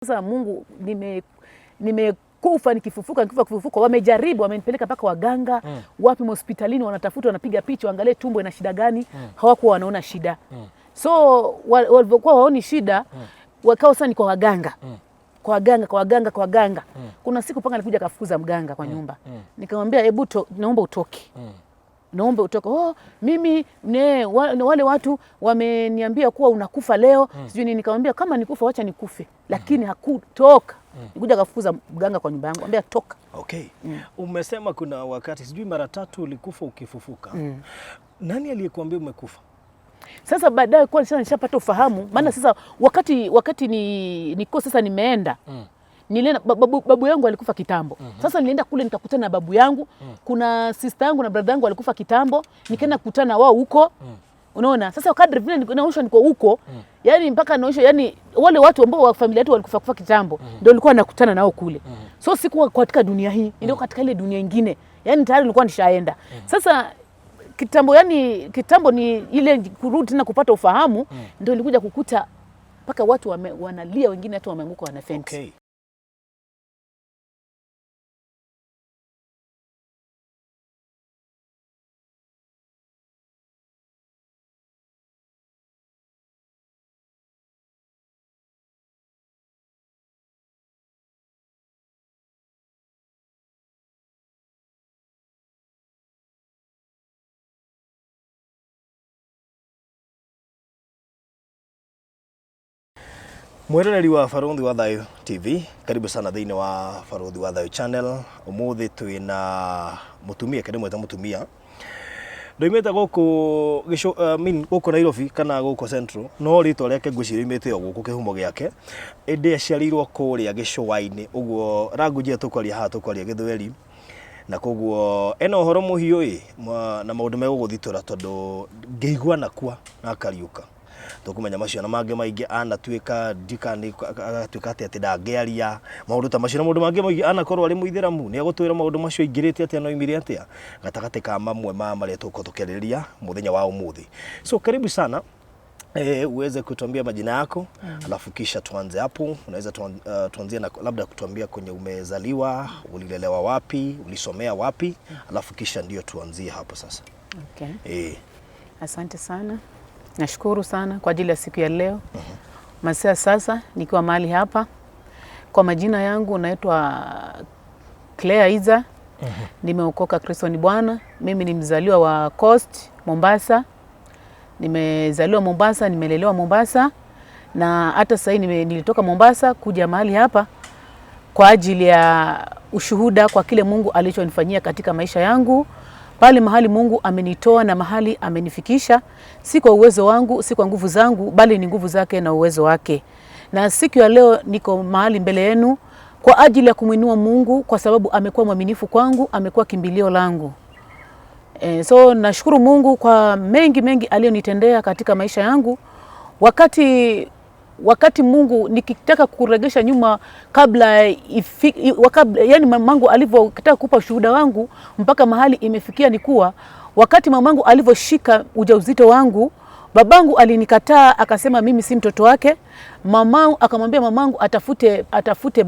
Sasa Mungu nimekufa nikifufuka, nikifa kufufuka. Wamejaribu, wamenipeleka mpaka waganga wapi hospitalini, wanatafuta, wanapiga picha, waangalie tumbo ina shida gani. Hawakuwa wanaona shida. So walivyokuwa waoni shida, wakawa sasa ni kwa waganga. Kwa waganga, kwa waganga, kwa waganga. Kuna siku panga alikuja akafukuza mganga kwa nyumba. Nikamwambia hebu naomba utoke. Naomba utoke. Oh, mimi wale watu wameniambia kuwa unakufa leo. Sijui nini. Nikamwambia kama nikufa wacha nikufe. Lakini hakutoka. Nikuja akafukuza mganga kwa nyumba yangu. Ambia toka. Okay. Umesema kuna wakati sijui mara tatu ulikufa ukifufuka. Nani aliyekuambia umekufa? Sasa baadaye kwa sasa nishapata ufahamu, maana sasa wakati ni niko sasa nimeenda. Nilienda babu yangu alikufa kitambo. Sasa nilienda kule nikakutana na babu yangu. Kuna sister yangu na brother yangu alikufa kitambo, nikaenda kukutana wao huko. Unaona? Sasa kadri vile naonyeshwa niko huko, yani mpaka naonyeshwa, yani wale watu ambao wa familia yetu walikufa kufa kitambo, ndio nilikuwa nakutana nao kule. So sikuwa katika dunia hii, nilikuwa katika ile dunia nyingine. Yani tayari nilikuwa nishaenda. Sasa kitambo, yani kitambo ni ile kurudi tena kupata ufahamu, ndio nilikuja kukuta mpaka watu wanalia, wengine hata wameanguka wana faint. Okay. Mwiroreri wa Barũthi wa Thayũ TV, karibu sana thĩinĩ wa Barũthi wa Thayũ channel. Ũmũthĩ twĩna mũtumia, kende mwĩta mũtumia. Ndoimĩte gũkũ I mean, gũkũ Nairobi kana gũkũ Central, no rĩtwa rĩake ngwĩciria oimĩte o gũkũ kĩhumo gĩake, ĩndĩ aciarĩirwo kũrĩa gĩcũa-inĩ, ũguo language ĩrĩa tũkwaria haha tũkwaria Gĩthweri, na koguo ena ũhoro mũhiũ ĩ, na maũndũ megũgũthitũra tondũ ngĩigua nakua na akariũka. Tũkũmenya macio na mangĩ maingĩ, anatuĩka ndikani, agatuĩka atĩ ndangĩaria maũndũ ta macio na maũndũ mangĩ maingĩ, anakorwo arĩ mũithĩramu, nĩ egũtwĩra maũndũ macio aingĩrĩte atĩa na oimire atĩa gatagatĩ ka mamwe ma marĩa tũgũkorwo tũkĩarĩrĩria mũthenya wa ũmũthĩ. So karibu sana. Uweze kutuambia majina yako, alafu kisha tuanze hapo. Unaweza tuanzie na labda kutuambia kwenye umezaliwa, ulilelewa wapi, ulisomea wapi, alafu kisha ndio tuanzie hapo sasa. Okay. Asante sana. Nashukuru sana kwa ajili ya siku ya leo. Masaa sasa nikiwa mahali hapa. Kwa majina yangu naitwa Claire Iza. Nimeokoka, Kristo ni Bwana. Mimi ni mzaliwa wa Coast, Mombasa. Nimezaliwa Mombasa, nimelelewa Mombasa, na hata sasa hivi nilitoka Mombasa kuja mahali hapa kwa ajili ya ushuhuda kwa kile Mungu alichonifanyia katika maisha yangu. Pale mahali Mungu amenitoa na mahali amenifikisha, si kwa uwezo wangu, si kwa nguvu zangu, bali ni nguvu zake na uwezo wake. Na siku ya leo niko mahali mbele yenu kwa ajili ya kumuinua Mungu, kwa sababu amekuwa mwaminifu kwangu, amekuwa kimbilio langu. So nashukuru Mungu kwa mengi mengi aliyonitendea katika maisha yangu. Wakati Mungu nikitaka kuregesha nyuma kabla yani mamangu alivyotaka kupa ushuhuda wangu mpaka mahali imefikia, ni kuwa wakati mamangu alivyoshika ujauzito wangu, babangu alinikataa akasema mimi si mtoto wake. Mamangu akamwambia mamangu atafute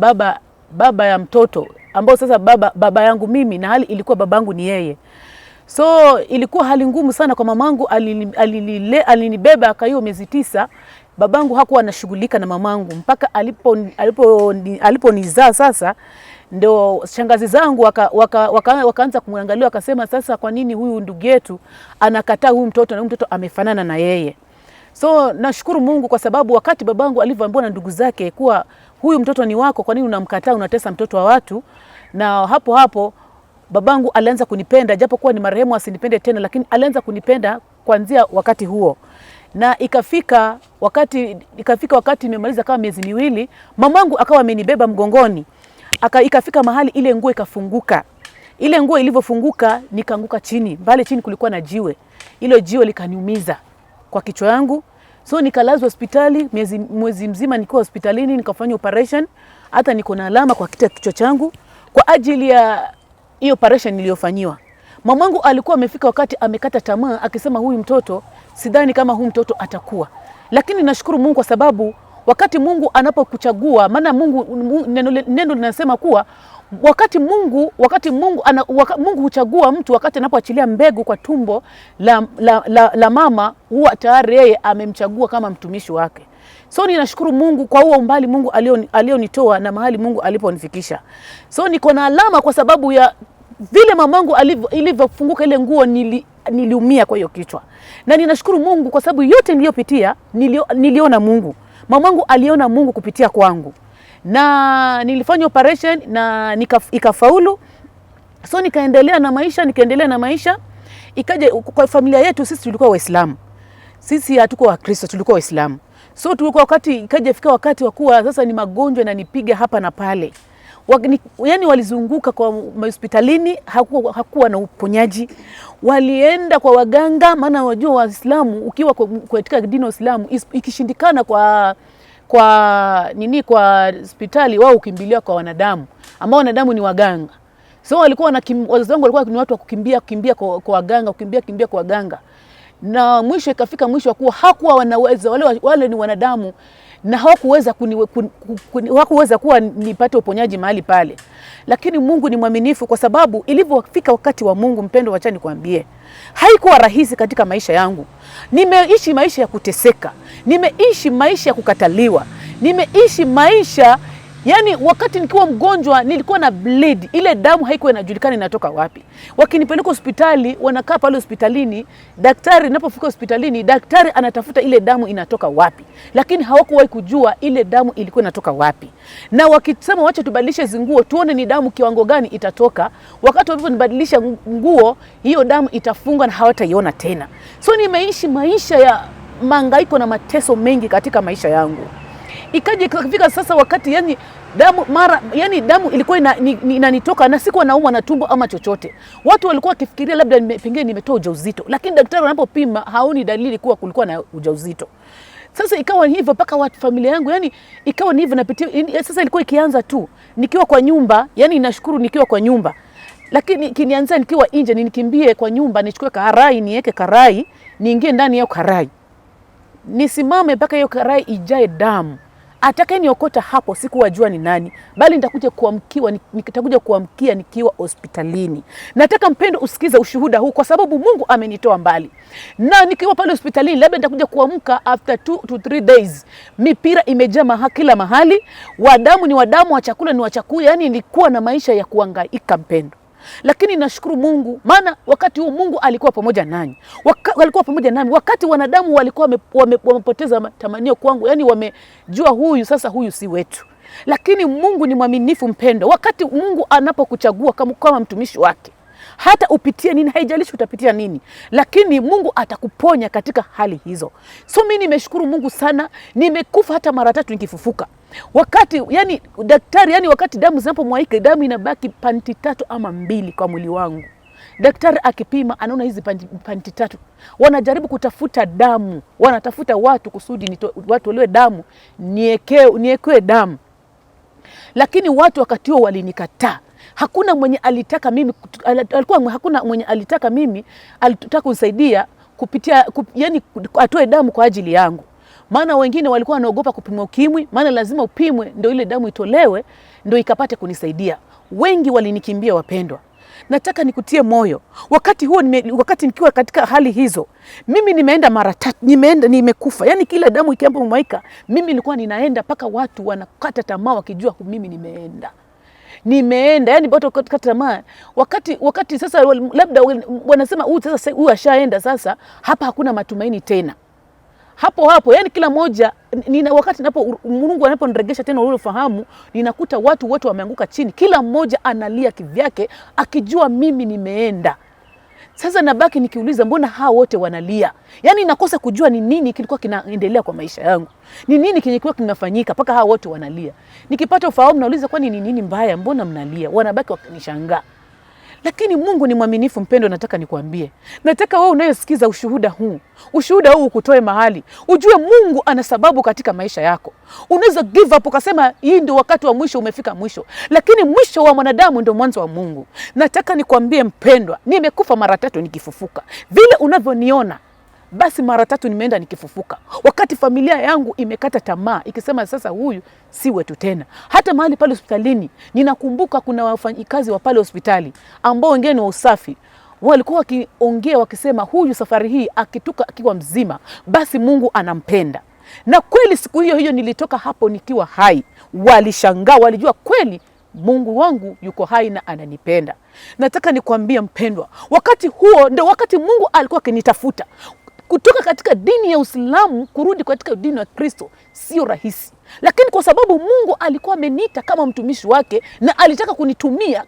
baba ya mtoto, ambao sasa baba yangu mimi, na hali ilikuwa babangu ni yeye. So ilikuwa hali ngumu sana kwa mamangu, alinibeba akayo miezi 9. Babangu hakuwa anashughulika na mamangu mpaka aliponizaa. Sasa ndio shangazi zangu wakaanza kumwangalia, wakasema sasa kwa nini huyu ndugu yetu anakataa huyu mtoto na huyu mtoto amefanana na yeye. So nashukuru Mungu kwa sababu wakati babangu alivyoambiwa na ndugu zake kuwa huyu mtoto ni wako, kwa nini unamkataa, unatesa mtoto wa watu? Na hapo hapo babangu alianza kunipenda, japo kuwa ni marehemu asinipende tena, lakini alianza kunipenda kuanzia wakati huo. Na ikafika wakati nimemaliza kama miezi miwili, mamangu akawa amenibeba mgongoni. Ikafika mahali ile nguo ikafunguka. Ile nguo ilivyofunguka nikaanguka chini. Pale chini kulikuwa na jiwe. Ile jiwe likaniumiza kwa kichwa yangu. So nikalazwa hospitali mwezi mzima nikiwa hospitalini, nikafanya operation. Hata niko na alama kwa kichwa changu kwa ajili ya hiyo operation niliyofanyiwa. Mamangu alikuwa amefika wakati amekata tamaa, akisema huyu mtoto sidhani kama huyu mtoto atakuwa. Lakini nashukuru Mungu kwa sababu Wakati Mungu anapokuchagua, maana Mungu neno linasema kuwa wakati Mungu wakati Mungu ana, waka, Mungu huchagua mtu wakati anapoachilia mbegu kwa tumbo la mama, huwa tayari yeye amemchagua kama mtumishi wake. So ninashukuru Mungu kwa huo umbali Mungu alionitoa na mahali Mungu aliponifikisha. So niko na alama kwa sababu ya vile mamangu ilivyofunguka ile nguo, niliumia kwa hiyo kichwa. Na ninashukuru Mungu kwa sababu yote niliyopitia niliona Mungu. Mamangu aliona Mungu kupitia kwangu. Na nilifanya operation na ikafaulu. So nikaendelea na maisha, nikaendelea na maisha. Ikaja kwa familia yetu, sisi tulikuwa Waislamu. Sisi hatukuwa Wakristo, tulikuwa Waislamu. So tulikuwa wakati ikaja fika wakati wa kuwa sasa ni magonjwa yananipiga hapa na pale. Yani walizunguka kwa hospitalini, hakuwa na uponyaji. Walienda kwa waganga, maana wajua Waislamu ukiwa katika dini ya Uislamu ikishindikana kwa nini kwa hospitali, wao hukimbilia kwa wanadamu ambao wanadamu ni waganga. So walikuwa wazazi wangu walikuwa ni watu wa kukimbia kukimbia kwa waganga, kukimbia kukimbia kwa waganga. Na mwisho ikafika mwisho wa kuwa hakuwa wanaweza, wale ni wanadamu na hawakuweza kuwa nipate uponyaji mahali pale. Lakini Mungu ni mwaminifu, kwa sababu ilivyofika wakati wa Mungu, mpendo, wacha nikwambie, haikuwa rahisi katika maisha yangu. Nimeishi maisha ya kuteseka, nimeishi maisha ya kukataliwa, nimeishi maisha yani, wakati nikiwa mgonjwa nilikuwa na bleed, ile damu haikuwa inajulikana inatoka wapi. Wakinipeleka hospitali, wanakaa pale hospitalini, daktari, ninapofika hospitalini, daktari anatafuta ile damu inatoka wapi, lakini hawakuwahi kujua ile damu ilikuwa inatoka wapi. Na wakisema wacha tubadilishe hizi nguo tuone ni damu kiwango gani itatoka, wakati waliponibadilisha nguo, hiyo damu itafunga na hawataiona tena. So nimeishi maisha ya mahangaiko na mateso mengi katika maisha yangu. Ikaja ikafika sasa wakati yani damu mara yani damu ilikuwa inanitoka na sikuwa naumwa na tumbo ama chochote. Watu walikuwa wakifikiria labda pengine nimetoa ujauzito, lakini daktari anapopima haoni dalili kuwa kulikuwa na ujauzito. Sasa ikawa hivyo mpaka watu familia yangu, yani ikawa ni hivyo napitia. Sasa ilikuwa ikianza tu nikiwa kwa nyumba, yani nashukuru nikiwa kwa nyumba, lakini kinianza nikiwa nje, nikimbie kwa nyumba nichukue karai, niweke karai, niingie ndani ya karai, nisimame mpaka hiyo karai ijae damu. Atakayeniokota hapo sikuwajua ni nani, bali nitakuja kuamkiwa, nitakuja kuamkia nikiwa hospitalini. Nataka mpendo usikize ushuhuda huu kwa sababu Mungu amenitoa mbali. Na nikiwa pale hospitalini labda nitakuja kuamka after 2 to 3 days. Mipira imejaa kila mahali, wadamu ni wadamu, wa chakula ni wa chakula, yani nilikuwa na maisha ya kuhangaika mpendo. Lakini nashukuru Mungu, maana wakati huo Mungu alikuwa pamoja nani. Walikuwa pamoja nami wakati wanadamu walikuwa wamepoteza matamanio kwangu, yani wamejua huyu sasa, huyu si wetu. Lakini Mungu ni mwaminifu mpendo. Wakati Mungu anapokuchagua kama mtumishi wake, hata upitie nini, haijalishi utapitia nini, lakini Mungu atakuponya katika hali hizo. So mimi nimeshukuru Mungu sana, nimekufa hata mara tatu nikifufuka. Wakati yani daktari, yani wakati damu zinapomwaika, damu inabaki panti 3 ama 2 kwa mwili wangu. Daktari akipima anaona hizi panti 3. Wanajaribu kutafuta damu, wanatafuta watu kusudi watu waliwe damu, niekewe damu. Lakini watu wakati huo walinikataa. Hakuna mwenye alitaka mimi, alikuwa hakuna mwenye alitaka mimi, alitaka kunisaidia kupitia, yani atoe damu kwa ajili yangu. Maana wengine walikuwa wanaogopa kupimwa ukimwi, maana lazima upimwe ndio ile damu itolewe ndio ikapate kunisaidia. Wengi walinikimbia wapendwa. Nataka nikutie moyo. Wakati huo wakati nikiwa katika hali hizo, mimi nimeenda mara tatu, nimeenda nimekufa. Yani kila damu ikiambaika, mimi nilikuwa ninaenda mpaka watu wanakata tamaa wakijua mimi nimeenda. Nimeenda, yani watu wakakata tamaa. Wakati sasa labda wanasema huyu sasa huyu ashaenda sasa, hapa hakuna matumaini tena. Hapo hapo, yani kila moja nina, wakati napo Mungu anaponiregesha tena ule ufahamu, ninakuta watu wote wameanguka chini, kila mmoja analia kivyake akijua mimi nimeenda. Sasa nabaki nikiuliza mbona hao wote wanalia? Yani nakosa kujua ni nini kilikuwa kinaendelea kwa maisha yangu. Ni nini kilikuwa kinafanyika mpaka hao wote wanalia? Nikipata ufahamu nauliza kwani ni nini mbaya, mbona mnalia? Wanabaki wakinishangaa. Lakini Mungu ni mwaminifu mpendo, nataka nikwambie. Nataka wewe unayesikiza ushuhuda huu, ushuhuda huu ukutoe mahali. Ujue Mungu ana sababu katika maisha yako. Unaweza give up ukasema hii ndio wakati wa mwisho, umefika mwisho. Lakini mwisho wa mwanadamu ndio mwanzo wa Mungu. Nataka nikwambie mpendwa, nimekufa mara tatu nikifufuka. Vile unavyoniona, Basi mara tatu nimeenda nikifufuka, wakati familia yangu imekata tamaa ikisema sasa huyu si wetu tena. Hata mahali pale hospitalini ninakumbuka kuna wafanyikazi wa pale hospitali ambao wengine ni wa usafi, walikuwa wakiongea wakisema, huyu safari hii akituka akiwa mzima, basi Mungu anampenda. Na kweli siku hiyo hiyo nilitoka hapo nikiwa hai. Walishangaa, walijua kweli Mungu wangu yuko hai na ananipenda. Nataka nikwambie mpendwa, wakati huo ndio wakati Mungu alikuwa akinitafuta. Kutoka katika dini ya Uislamu kurudi katika dini ya Kristo sio rahisi, lakini kwa sababu Mungu alikuwa ameniita kama mtumishi wake na alitaka kunitumia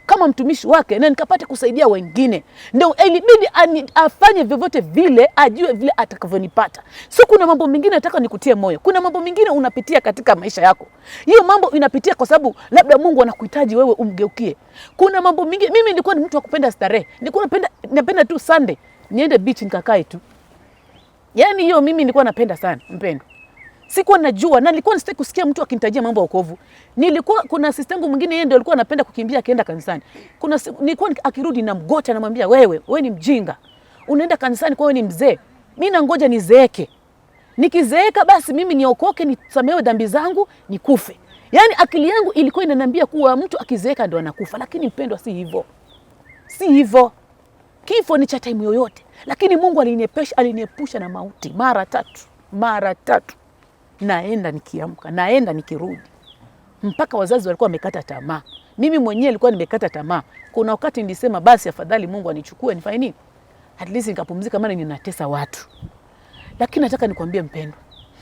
kama mtumishi wake na nikapate kusaidia wengine, ndio ilibidi afanye vyovyote vile, ajue vile atakavyonipata. So kuna mambo mengine nataka nikutie moyo, kuna mambo mengine unapitia katika maisha yako, hiyo mambo inapitia kwa sababu labda Mungu anakuhitaji wewe umgeukie. Kuna mambo mengine, mimi nilikuwa ni mtu wa kupenda starehe, nilikuwa napenda tu Sunday niende beach nikakae tu. Yaani hiyo mimi nilikuwa napenda sana mpendo. Sikuwa najua na nilikuwa nisitaki kusikia mtu akinitajia mambo ya wokovu. Nilikuwa kuna sister yangu mwingine, yeye ndio alikuwa anapenda kukimbia akienda kanisani. Kuna nilikuwa akirudi na mgota namwambia wewe ni mjinga. Unaenda kanisani kwa wewe ni mzee. Mimi nangoja nizeeke. Nikizeeka basi mimi niokoke, nisamehewe dhambi zangu, nikufe. Yaani akili yangu ilikuwa inaniambia kuwa mtu akizeeka ndio anakufa, lakini mpendwa, si hivyo. Si hivyo. Kifo ni cha time yoyote, lakini Mungu aliniepusha na mauti mara tatu, mara tatu. Naenda nikiamka, naenda nikirudi, mpaka wazazi walikuwa wamekata tamaa. Mimi mwenyewe nilikuwa nimekata tamaa. Kuna wakati nilisema basi afadhali Mungu anichukue nifanye nini, at least nikapumzika, maana ninatesa watu. Lakini nataka nikwambie mpendwa,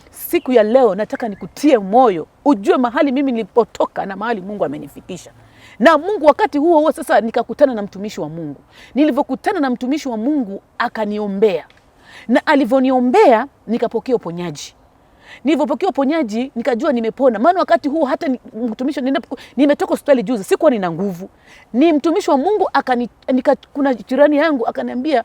siku ya leo nataka nikutie moyo, ujue mahali mimi nilipotoka na mahali Mungu amenifikisha. Na Mungu wakati huo huo sasa nikakutana na mtumishi wa Mungu. Nilivyokutana na mtumishi wa Mungu akaniombea. Na alivyoniombea nikapokea uponyaji. Nilivyopokea uponyaji nikajua nimepona. Maana wakati huo hata mtumishi nimetoka hospitali juzi, sikuwa nina nguvu. Ni mtumishi wa Mungu kuna jirani yangu akaniambia,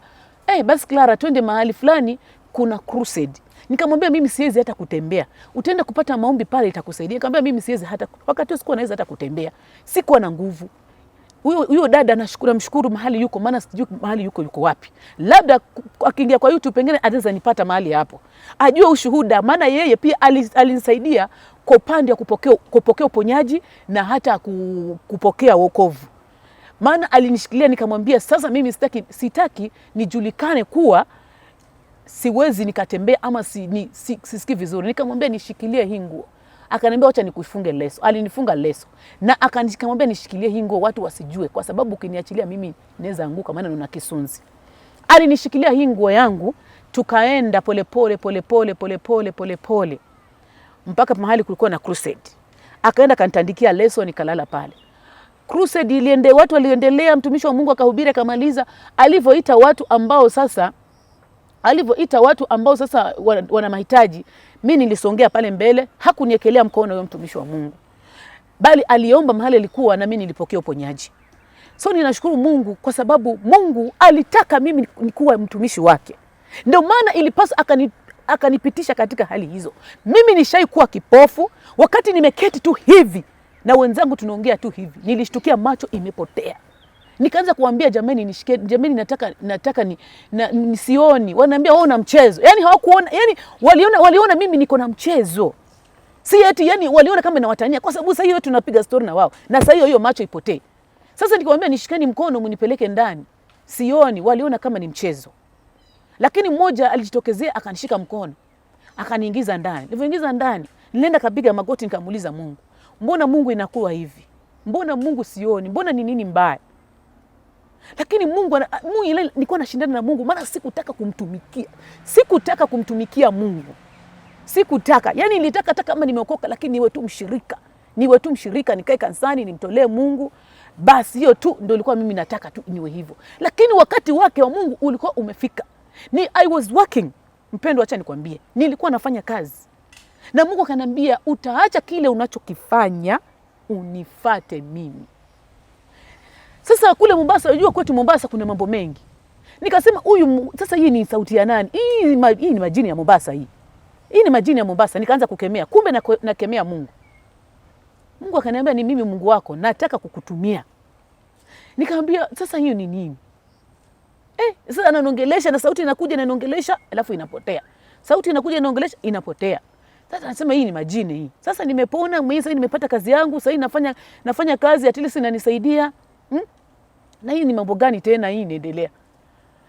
basi Clara twende mahali fulani kuna crusade. Nikamwambia mimi siwezi hata kutembea. Utaenda kupata maombi pale itakusaidia. Nikamwambia mimi siwezi hata, wakati huo sikuwa naweza hata kutembea. Sikuwa na nguvu. Huyo dada namshukuru mahali yuko, maana sijui mahali yuko wapi. Labda akiingia kwa YouTube pengine ataweza nipata mahali hapo. Ajue ushuhuda, maana yeye pia alinisaidia kwa upande wa kupokea uponyaji na hata kupokea wokovu. Maana alinishikilia, nikamwambia sasa mimi sitaki nijulikane kuwa siwezi nikatembea ama sisikii vizuri. Nikamwambia nishikilie hii nguo. Akaniambia acha nikufunge leso. Alinifunga leso. Na akaniambia nishikilie hii nguo watu wasijue, kwa sababu ukiniachilia mimi naweza anguka, maana nina kisunzi. Alinishikilia hii nguo yangu, tukaenda pole pole pole pole pole pole pole pole mpaka mahali kulikuwa na crusade. Akaenda akanitandikia leso, nikalala pale. Crusade iliende, watu waliendelea, mtumishi wa Mungu akahubiri akamaliza. Alivyoita watu ambao sasa wana mahitaji, mimi nilisongea pale mbele, hakuniekelea mkono huyo mtumishi wa Mungu, bali aliomba mahali alikuwa, na mimi nilipokea uponyaji. So ninashukuru Mungu kwa sababu Mungu alitaka mimi nikuwa mtumishi wake. Ndio maana ilipaswa akanipitisha katika hali hizo. Mimi nishai kuwa kipofu wakati nimeketi tu hivi na wenzangu tunaongea tu hivi, nilishtukia macho imepotea. Nikaanza kuambia jamani nishike, jamani nataka nisioni. Wanaambia wewe una mchezo. Yaani hawakuona, yani waliona mimi niko na mchezo. Si eti yani waliona kama nawatania, kwa sababu sasa hiyo tunapiga story na wao. Na sasa hiyo macho ipotee. Sasa nikamwambia nishikeni mkono mnipeleke ndani. Sioni, waliona kama ni mchezo. Lakini mmoja alijitokezea akanishika mkono, akaniingiza ndani. Nilipoingiza ndani, nilienda kapiga magoti nikamuuliza Mungu, mbona Mungu inakuwa hivi? Mbona Mungu sioni? Mbona ni nini mbaya? Lakini Mungu ile nilikuwa nashindana na Mungu, maana sikutaka kumtumikia. Sikutaka kumtumikia Mungu. Sikutaka. Yaani nilitaka hata kama nimeokoka, lakini niwe tu mshirika. Niwe tu mshirika, nikae kanisani nimtolee Mungu. Basi hiyo tu ndio ilikuwa mimi nataka tu niwe hivyo. Lakini wakati wake wa Mungu ulikuwa umefika. I was working. Mpendwa, acha nikwambie, nilikuwa nafanya kazi. Na Mungu akaniambia utaacha kile unachokifanya unifate mimi. Sasa kule Mombasa, unajua kwetu Mombasa kuna mambo mengi. Nikasema huyu sasa hii ni sauti ya nani? Hii ni majini ya Mombasa hii. Hii ni majini ya Mombasa. Nikaanza kukemea. Kumbe nakemea Mungu. Mungu akaniambia ni mimi Mungu wako, nataka kukutumia. Nikamwambia sasa hiyo ni nini? Sasa ananiongelesha na sauti inakuja inaniongelesha, alafu inapotea. Sauti inakuja inaongelesha, inapotea. Sasa nasema hii ni majini hii. Sasa nimepona mimi, sasa nimepata kazi yangu, sasa nafanya kazi, at least inanisaidia. Na hii ni mambo gani tena hii inaendelea?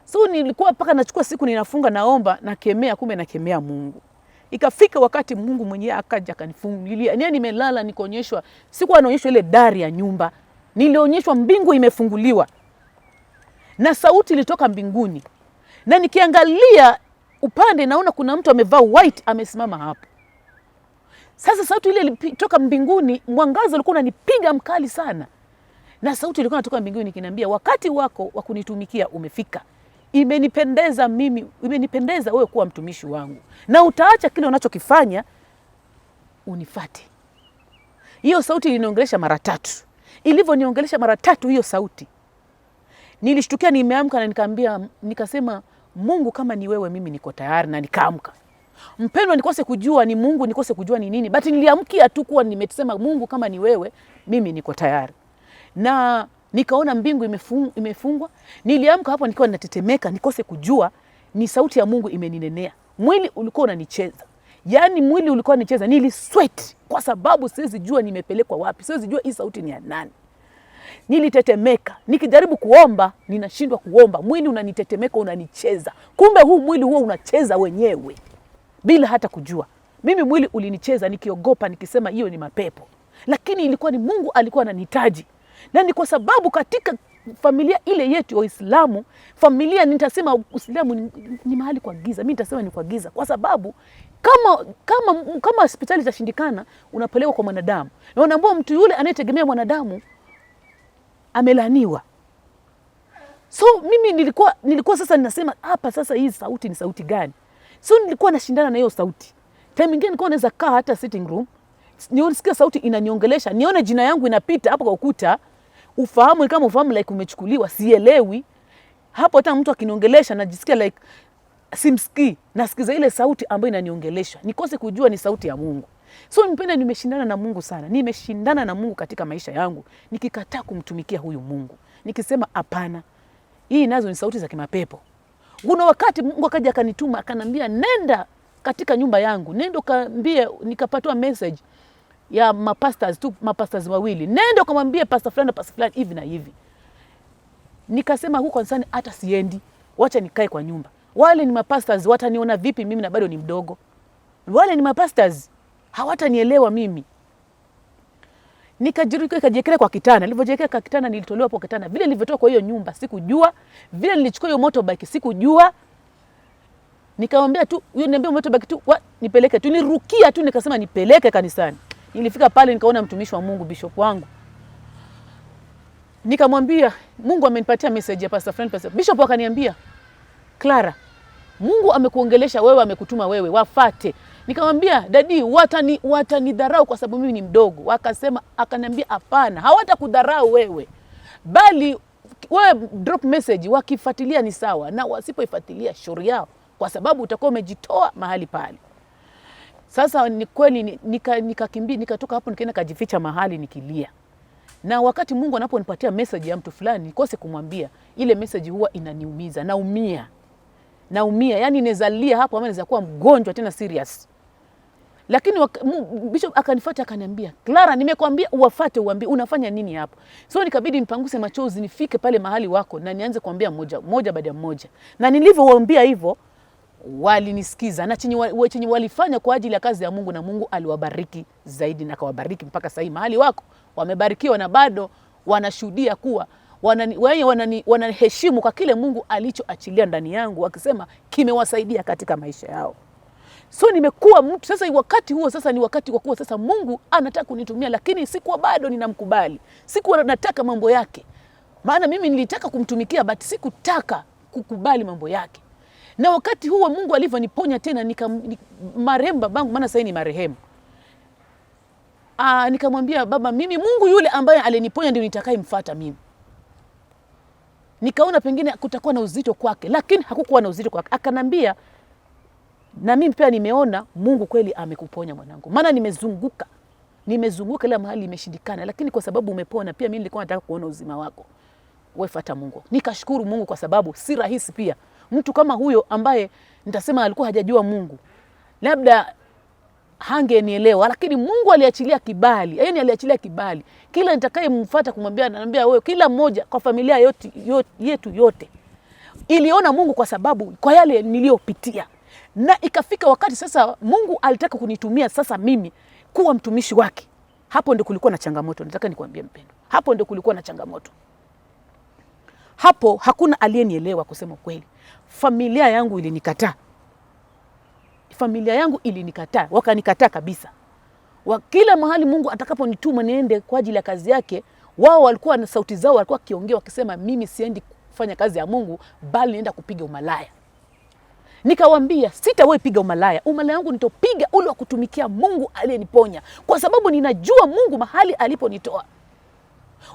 So nilikuwa mpaka nachukua siku ninafunga, naomba, nakemea, kumbe nakemea Mungu. Ikafika wakati Mungu mwenyewe akaja akanifungulia. Nia nimelala nikaonyeshwa, sikuwa naonyeshwa ile dari ya nyumba. Nilionyeshwa mbingu imefunguliwa. Na sauti ilitoka mbinguni. Na nikiangalia upande naona kuna mtu amevaa white amesimama hapo. Sasa sauti ile ilitoka mbinguni, mwangaza ulikuwa unanipiga mkali sana. Na sauti ilikuwa inatoka mbinguni ikiniambia, wakati wako wa kunitumikia umefika. Imenipendeza mimi, imenipendeza wewe kuwa mtumishi wangu. Na utaacha kile unachokifanya unifate. Hiyo sauti iliniongelesha mara tatu. Ilivyoniongelesha mara tatu hiyo sauti, nilishtukia nimeamka na nikaambia, nikasema Mungu kama ni wewe mimi niko tayari, na nikaamka. Mpendwa, nikose kujua ni Mungu, nikose kujua ni nini, but niliamkia tu kuwa nimesema Mungu kama ni wewe mimi niko tayari. Na nikaona mbingu imefungwa. Niliamka hapo nikiwa ninatetemeka, nikose kujua ni sauti ya Mungu imeninenea. Mwili ulikuwa unanicheza. Yaani mwili ulikuwa unanicheza, nilisweat kwa sababu siwezi jua nimepelekwa wapi, siwezi jua hii sauti ni ya nani. Nilitetemeka, nikijaribu kuomba ninashindwa kuomba, mwili unanitetemeka, unanicheza. Kumbe huu mwili huo unacheza wenyewe bila hata kujua. Mimi mwili ulinicheza nikiogopa, nikisema hiyo ni mapepo. Lakini ilikuwa ni Mungu alikuwa ananihitaji. Na ni kwa sababu katika familia ile yetu ya Uislamu, familia nitasema Uislamu ni mahali kwa giza. Mimi nitasema ni kwa giza kwa sababu kama hospitali itashindikana, unapelekwa kwa mwanadamu. Na unaambiwa mtu yule anayetegemea mwanadamu amelaniwa. So mimi nilikuwa sasa ninasema hapa sasa hii sauti ni sauti gani? So nilikuwa nashindana na hiyo sauti. Time nyingine nilikuwa naweza kaa hata sitting room, nisikie sauti inaniongelesha, nione jina yangu inapita hapo kwa ukuta, ufahamu ni kama ufahamu like umechukuliwa, sielewi. Hapo hata mtu akiniongelesha najisikia like simsikii, nasikiza ile sauti ambayo inaniongelesha, nikose kujua ni sauti ya Mungu. So mpenda, nimeshindana na Mungu sana, nimeshindana na Mungu katika maisha yangu, nikikataa kumtumikia huyu Mungu, nikisema hapana, hii nazo ni sauti za kimapepo. Kuna wakati Mungu akaja akanituma akanambia, nenda katika nyumba yangu, nenda kaambie, nikapatiwa message ya mapastors tu, mapastors wawili, nenda ukamwambie pastor fulani na pastor fulani hivi na hivi. Nikasema huko kanisani hata siendi, wacha nikae kwa nyumba. Wale ni mapastors, wataniona vipi mimi na bado ni mdogo? Wale ni mapastors, hawatanielewa mimi. Nikajiruka, nikajiekelea kwa kitanda. Nilivyojiwekea kwa kitanda, nilitolewa hapo kitanda. Vile nilivyotoka kwa hiyo nyumba sikujua, vile nilichukua hiyo motorbike sikujua. Nikamwambia tu, huyo niambia motorbike tu, nipeleke tu, nirukia tu, nikasema nipeleke kanisani. Nilifika pale nikaona mtumishi wa Mungu, bishop wangu. Nikamwambia Mungu amenipatia message ya pastor fulani, pastor. Bishop akaniambia, Clara, Mungu amekuongelesha wewe, amekutuma wewe, wafate. Nikamwambia dadi, watanidharau kwa sababu mimi ni mdogo. Akaniambia hapana, hawatakudharau wewe, bali wewe drop message, wakifuatilia ni sawa, na wasipoifuatilia shauri yao, kwa sababu utakuwa umejitoa mahali pale. Sasa ni kweli nikakimbia, nikatoka hapo nikaenda kajificha mahali nikilia. Na wakati Mungu anaponipatia message ya mtu fulani, nikose kumwambia, ile message huwa inaniumiza, naumia. Naumia, yani naweza lia hapo ama naweza kuwa mgonjwa tena serious. Lakini bishop akanifuata akaniambia, Clara, nimekwambia uwafate uambie unafanya nini hapo. So nikabidi nipanguse machozi nifike pale mahali wako na nianze kuambia mmoja mmoja baada ya mmoja. Na nilivyowaambia hivyo walinisikiza, na chenye walifanya kwa ajili ya kazi ya Mungu, na Mungu aliwabariki zaidi na akawabariki mpaka sasa mahali wako wamebarikiwa, na bado wanashuhudia kuwa wanaheshimu kwa kile Mungu alichoachilia ndani yangu, wakisema kimewasaidia katika maisha yao. So nimekuwa mtu sasa, wakati huo sasa ni wakati wa kuwa sasa Mungu anataka kunitumia, lakini sikuwa bado ninamkubali, sikuwa nataka mambo yake. Maana mimi nilitaka kumtumikia but sikutaka kukubali mambo yake. Na wakati huo Mungu alivyoniponya tena, marehemu babangu, maana sasa ni marehemu. Nikamwambia baba, mimi Mungu yule ambaye aliniponya ndio nitakayemfuata mimi. Nikaona pengine kutakuwa na uzito kwake, lakini hakukuwa na uzito kwake. Akanambia, na mimi pia nimeona Mungu kweli amekuponya mwanangu. Maana nimezunguka kila mahali imeshindikana, lakini kwa sababu umepona pia mimi nilikuwa nataka kuona uzima wako. Wewe fuata Mungu. Nikashukuru Mungu kwa sababu si rahisi pia mtu kama huyo ambaye nitasema alikuwa hajajua Mungu, labda hangenielewa, lakini Mungu aliachilia kibali, yaani aliachilia kibali. Kila nitakayemfuata kumwambia, ananiambia wewe, kila mmoja kwa familia yote, yote, yetu yote iliona Mungu kwa sababu kwa yale niliyopitia, na ikafika wakati sasa Mungu alitaka kunitumia sasa mimi kuwa mtumishi wake. Hapo ndio kulikuwa na changamoto, nataka nikwambie mpendo, hapo ndio kulikuwa na changamoto. Hapo hakuna aliyenielewa kusema kweli. Familia yangu ilinikataa, familia yangu ilinikataa, wakanikataa kabisa. Wa kila mahali Mungu atakaponituma niende kwa ajili ya kazi yake, wao walikuwa na sauti zao, walikuwa wakiongea wakisema, mimi siendi kufanya kazi ya Mungu, bali nienda kupiga umalaya. Nikawaambia sitawahi piga umalaya, umalaya wangu nitopiga ule wa kutumikia Mungu aliyeniponya, kwa sababu ninajua Mungu mahali aliponitoa.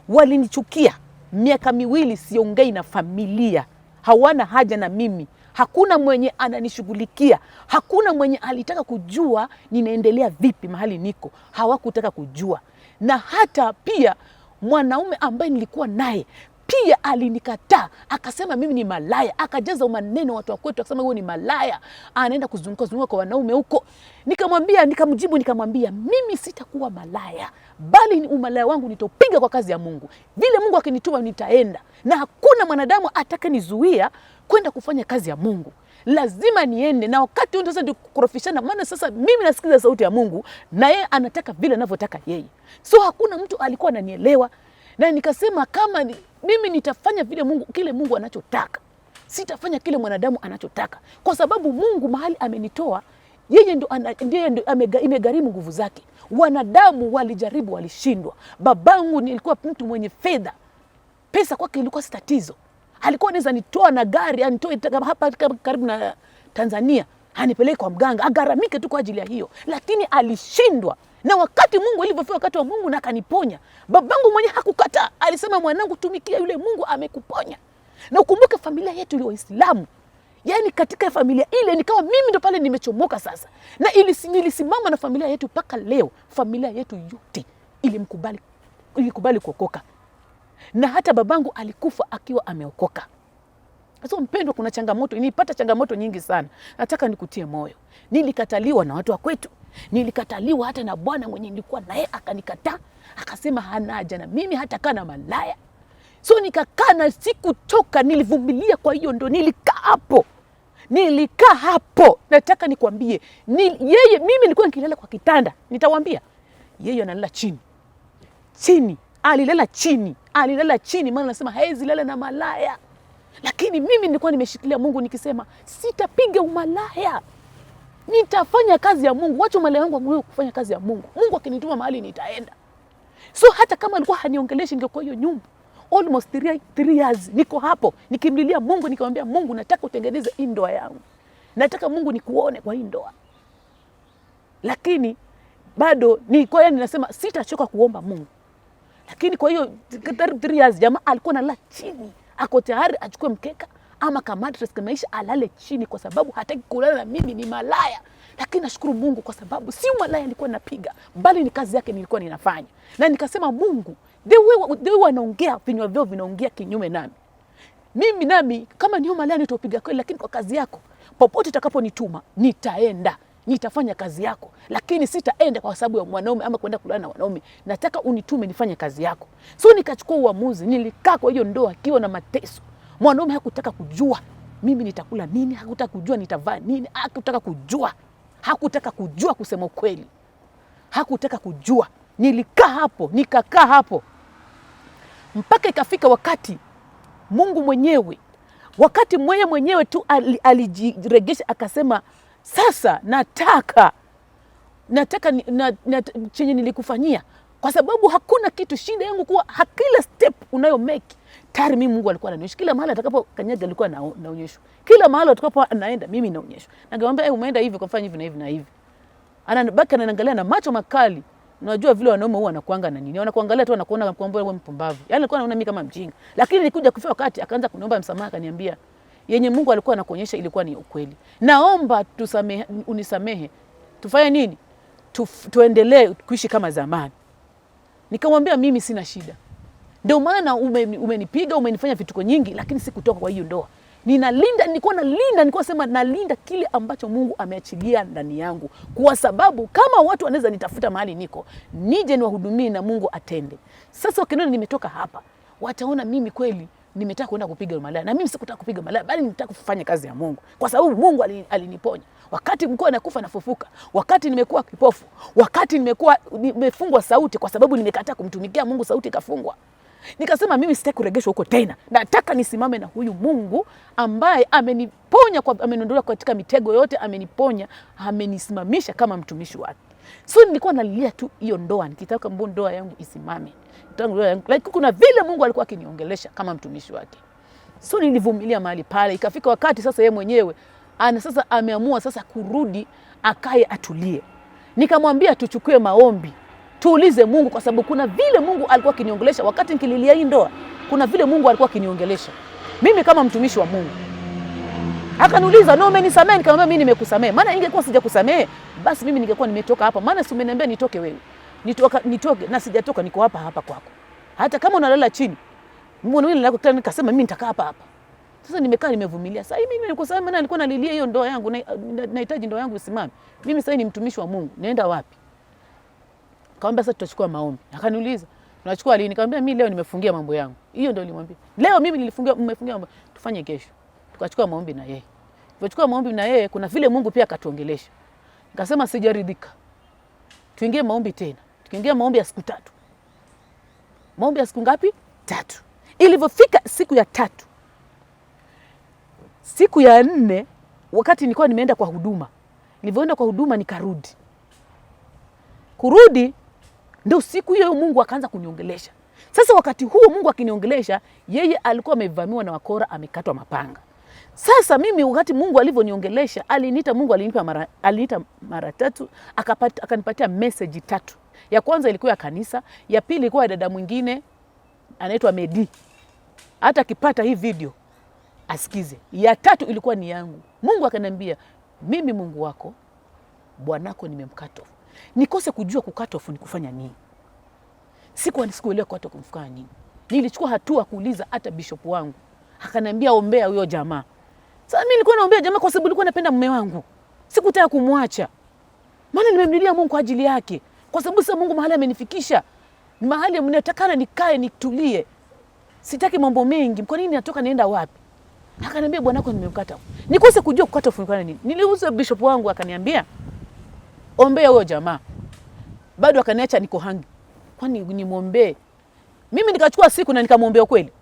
Walinichukia miaka 2, siongei na familia, hawana haja na mimi, hakuna mwenye ananishughulikia, hakuna mwenye alitaka kujua ninaendelea vipi mahali niko, hawakutaka kujua. Na hata pia mwanaume ambaye nilikuwa naye pia alinikataa, akasema mimi ni malaya, akajaza maneno watu wa kwetu, akasema huyo ni malaya, anaenda kuzunguka zunguka kwa wanaume huko. Nikamwambia, nikamjibu, nikamwambia mimi sitakuwa malaya, bali ni umalaya wangu nitopiga kwa kazi ya Mungu. Vile Mungu akinituma nitaenda, na hakuna mwanadamu atakayenizuia kwenda kufanya kazi ya Mungu. Lazima niende. Na wakati huo sasa ndio kukorofishana, maana sasa mimi nasikiza sauti ya Mungu na yeye anataka vile anavyotaka yeye. So hakuna mtu alikuwa ananielewa. Na nikasema kama mimi nitafanya vile Mungu, kile Mungu anachotaka. Sitafanya kile mwanadamu anachotaka. Kwa sababu Mungu mahali amenitoa, yeye ndo ndiye ndo imegharimu nguvu zake. Wanadamu walijaribu, walishindwa. Babangu nilikuwa mtu mwenye fedha. Pesa kwake ilikuwa si tatizo. Alikuwa anaweza nitoa na gari, anitoe hapa karibu na Tanzania, anipeleke kwa mganga, agharamike tu kwa ajili ya hiyo. Lakini alishindwa. Na wakati Mungu alipofika wakati wa Mungu na akaniponya, babangu mwenyewe hakukataa. Alisema mwanangu, tumikia yule Mungu amekuponya. Na ukumbuke familia yetu ni Waislamu. Yaani katika familia ile nikawa mimi ndo pale nimechomoka sasa. Na nilisimama na familia yetu mpaka leo. Familia yetu yote ilikubali kuokoka. Na hata babangu alikufa akiwa ameokoka. So mpendwa, kuna changamoto, nilipata changamoto nyingi sana. Nataka nikutie moyo. Nilikataliwa na watu wa kwetu. Nilikataliwa hata na bwana mwenye nilikuwa naye akanikataa, akasema hana haja na mimi, hata kaa na malaya. So nikakaa na sikuchoka, nilivumilia. Kwa hiyo ndo nilikaa hapo. Nilikaa hapo. Nataka nikwambie, yeye mimi nilikuwa nikilala kwa kitanda, nitawaambia. Yeye analala chini. Chini, alilala chini, alilala chini, maana anasema haezi lala na malaya. Lakini mimi nilikuwa nimeshikilia Mungu nikisema sitapiga umalaya. Nitafanya kazi ya Mungu. Wacha umalaya wangu kufanya kazi ya Mungu. Mungu akinituma mahali nitaenda. So hata kama alikuwa haniongeleshi ningekuwa hiyo nyumba. Almost 3 years niko hapo nikimlilia Mungu, nikamwambia Mungu nataka utengeneze hii ndoa yangu. Nataka Mungu nikuone kwa hii ndoa. Lakini bado nilikuwa yani nasema sitachoka kuomba Mungu. Lakini kwa hiyo 3 years jamaa alikuwa analala chini. Ako tayari achukue mkeka ama kama mattress kama maisha alale chini kwa sababu hataki kulala na mimi ni malaya. Lakini nashukuru Mungu kwa sababu si malaya nilikuwa napiga, bali ni kazi yake nilikuwa ninafanya. Na nikasema Mungu, the way wanaongea, vinywa vyao vinaongea kinyume nami. Mimi nami kama ni malaya nitapiga kweli, lakini kwa kazi yako popote utakaponituma nitaenda. Nitafanya kazi yako, lakini sitaenda kwa sababu ya mwanaume ama kwenda kulala na wanaume. Nataka unitume nifanye kazi yako. So nikachukua uamuzi, nilikaa kwa hiyo ndoa akiwa na mateso. Mwanaume hakutaka kujua mimi nitakula nini, hakutaka kujua nitavaa nini, hakutaka kujua. Hakutaka kujua kusema ukweli. Hakutaka kujua. Nilikaa hapo, nikakaa hapo. Mpaka ikafika wakati Mungu mwenyewe, wakati mwenye mwenyewe tu alijiregesha akasema sasa nataka chenye nilikufanyia, kwa sababu hakuna kitu. Shida yangu kuwa kila step unayo make tayari mimi Mungu alikuwa ananionyesha. Kila mahali atakapokanyaga alikuwa naonyeshwa. Kila mahali atakapo anaenda mimi naonyeshwa. Ningemwambia umeenda hivi kwa mfano hivi na hivi na hivi. Anabaki ananiangalia na macho makali. Unajua vile wanaume huwa wanakuanga na nini? Wanakuangalia tu wanakuona kwamba wewe mpumbavu. Yaani alikuwa anaona mimi kama mjinga. Lakini nilikuja kufika wakati akaanza kuniomba msamaha, akaniambia yenye Mungu alikuwa anakuonyesha ilikuwa ni ukweli. Naomba unisamehe. Tufanye nini? Tuendelee kuishi kama zamani. Nikamwambia mimi sina shida. Ndio maana umenipiga, umenifanya vituko nyingi, lakini sikutoka kwa hiyo ndoa. Ninalinda, nilikuwa nalinda, nilikuwa sema nalinda kile ambacho Mungu ameachilia ndani yangu, kwa sababu kama watu wanaweza nitafuta mahali niko, nije niwahudumie na Mungu atende. Sasa wakiniona nimetoka hapa, wataona mimi kweli nimetaka kwenda kupiga malaya, na mimi sikutaka kupiga malaya, bali nilitaka kufanya kazi ya Mungu, kwa sababu Mungu aliniponya wakati mlikuwa nakufa nafufuka, wakati nimekuwa kipofu, wakati nimekuwa nimefungwa sauti kwa sababu nimekataa kumtumikia Mungu, sauti ikafungwa. Nikasema mimi sitaki kuregeshwa huko tena, nataka nisimame na huyu Mungu ambaye ameniponya, ameniondoa katika mitego yote, ameniponya, amenisimamisha kama mtumishi wake. So nilikuwa nalilia tu hiyo ndoa, nikitaka mbona ndoa yangu isimame, ndoa yangu. Like, kuna vile Mungu alikuwa akiniongelesha kama mtumishi wake. So nilivumilia mahali pale, ikafika wakati sasa yeye mwenyewe ana sasa ameamua sasa kurudi akae atulie. Nikamwambia tuchukue maombi, tuulize Mungu, kwa sababu kuna vile Mungu alikuwa akiniongelesha wakati nikililia hii ndoa. Kuna vile Mungu alikuwa akiniongelesha mimi kama mtumishi wa Mungu. Akaniuliza, no, umenisamehe? Nikamwambia mimi nimekusamehe. Maana ingekuwa sijakusamehe, basi mimi ningekuwa nimetoka hapa. Maana si umeniambia nitoke wewe. Nitoke na sijatoka, niko hapa hapa kwako. Hata kama unalala chini. Mbona wewe nilako tena, nikasema mimi nitakaa hapa hapa. Sasa nimekaa nimevumilia. Sasa mimi nilikusamehe, maana nilikuwa nalilia hiyo ndoa yangu, nahitaji ndoa yangu isimame. Mimi sasa ni mtumishi wa Mungu, naenda wapi? Nikamwambia sasa tutachukua maombi. Akaniuliza, tunachukua lini? Nikamwambia mimi leo nimefungia mambo yangu. Hiyo ndio nilimwambia. Leo mimi nilifungia, nimefungia mambo. Tufanye kesho. Tukachukua maombi na yeye. Tulipochukua maombi na yeye, kuna vile Mungu pia akatuongelesha. Nikasema sijaridhika. Tuingie maombi tena. Tukiingia maombi ya siku 3. Maombi ya siku ngapi? 3. Ilivyofika siku ya 3. Siku ya 4 wakati nilikuwa nimeenda kwa huduma. Nilivyoenda kwa huduma nikarudi. Kurudi ndio siku hiyo Mungu akaanza kuniongelesha. Sasa wakati huo Mungu akiniongelesha, yeye alikuwa amevamiwa na wakora, amekatwa mapanga. Sasa mimi wakati Mungu alivyoniongelesha, aliniita, Mungu alinipa mara, aliniita mara 3, akanipatia message 3. Ya kwanza ilikuwa ya kanisa, ya pili ilikuwa ya dada mwingine anaitwa Medi. Hata akipata hii video asikize. Ya 3 ilikuwa ni yangu. Mungu akaniambia, mimi Mungu wako, bwanako nimemcut off. Nikose kujua ku cut off ni kufanya nini. Sikuelewa ku cut off kufanya nini. Nilichukua hatua kuuliza hata bishop wangu. Akaniambia ombea huyo jamaa. Sasa mimi nilikuwa naombea jamaa kwa sababu nilikuwa napenda mume wangu. Sikutaka kumwacha. Maana nimemlilia Mungu kwa ajili yake. Kwa sababu sasa Mungu mahali amenifikisha, mahali mnatakana nikae nitulie. Sitaki mambo mengi. Kwa nini natoka nienda wapi? Akaniambia bwanako nimemkata. Nikose kujua kukata ufuniko nini. Niliuliza bishop wangu akaniambia ombea huyo jamaa. Bado akaniacha niko hangi. Kwani nimuombee? Mimi nikachukua siku na nikamwombea kweli.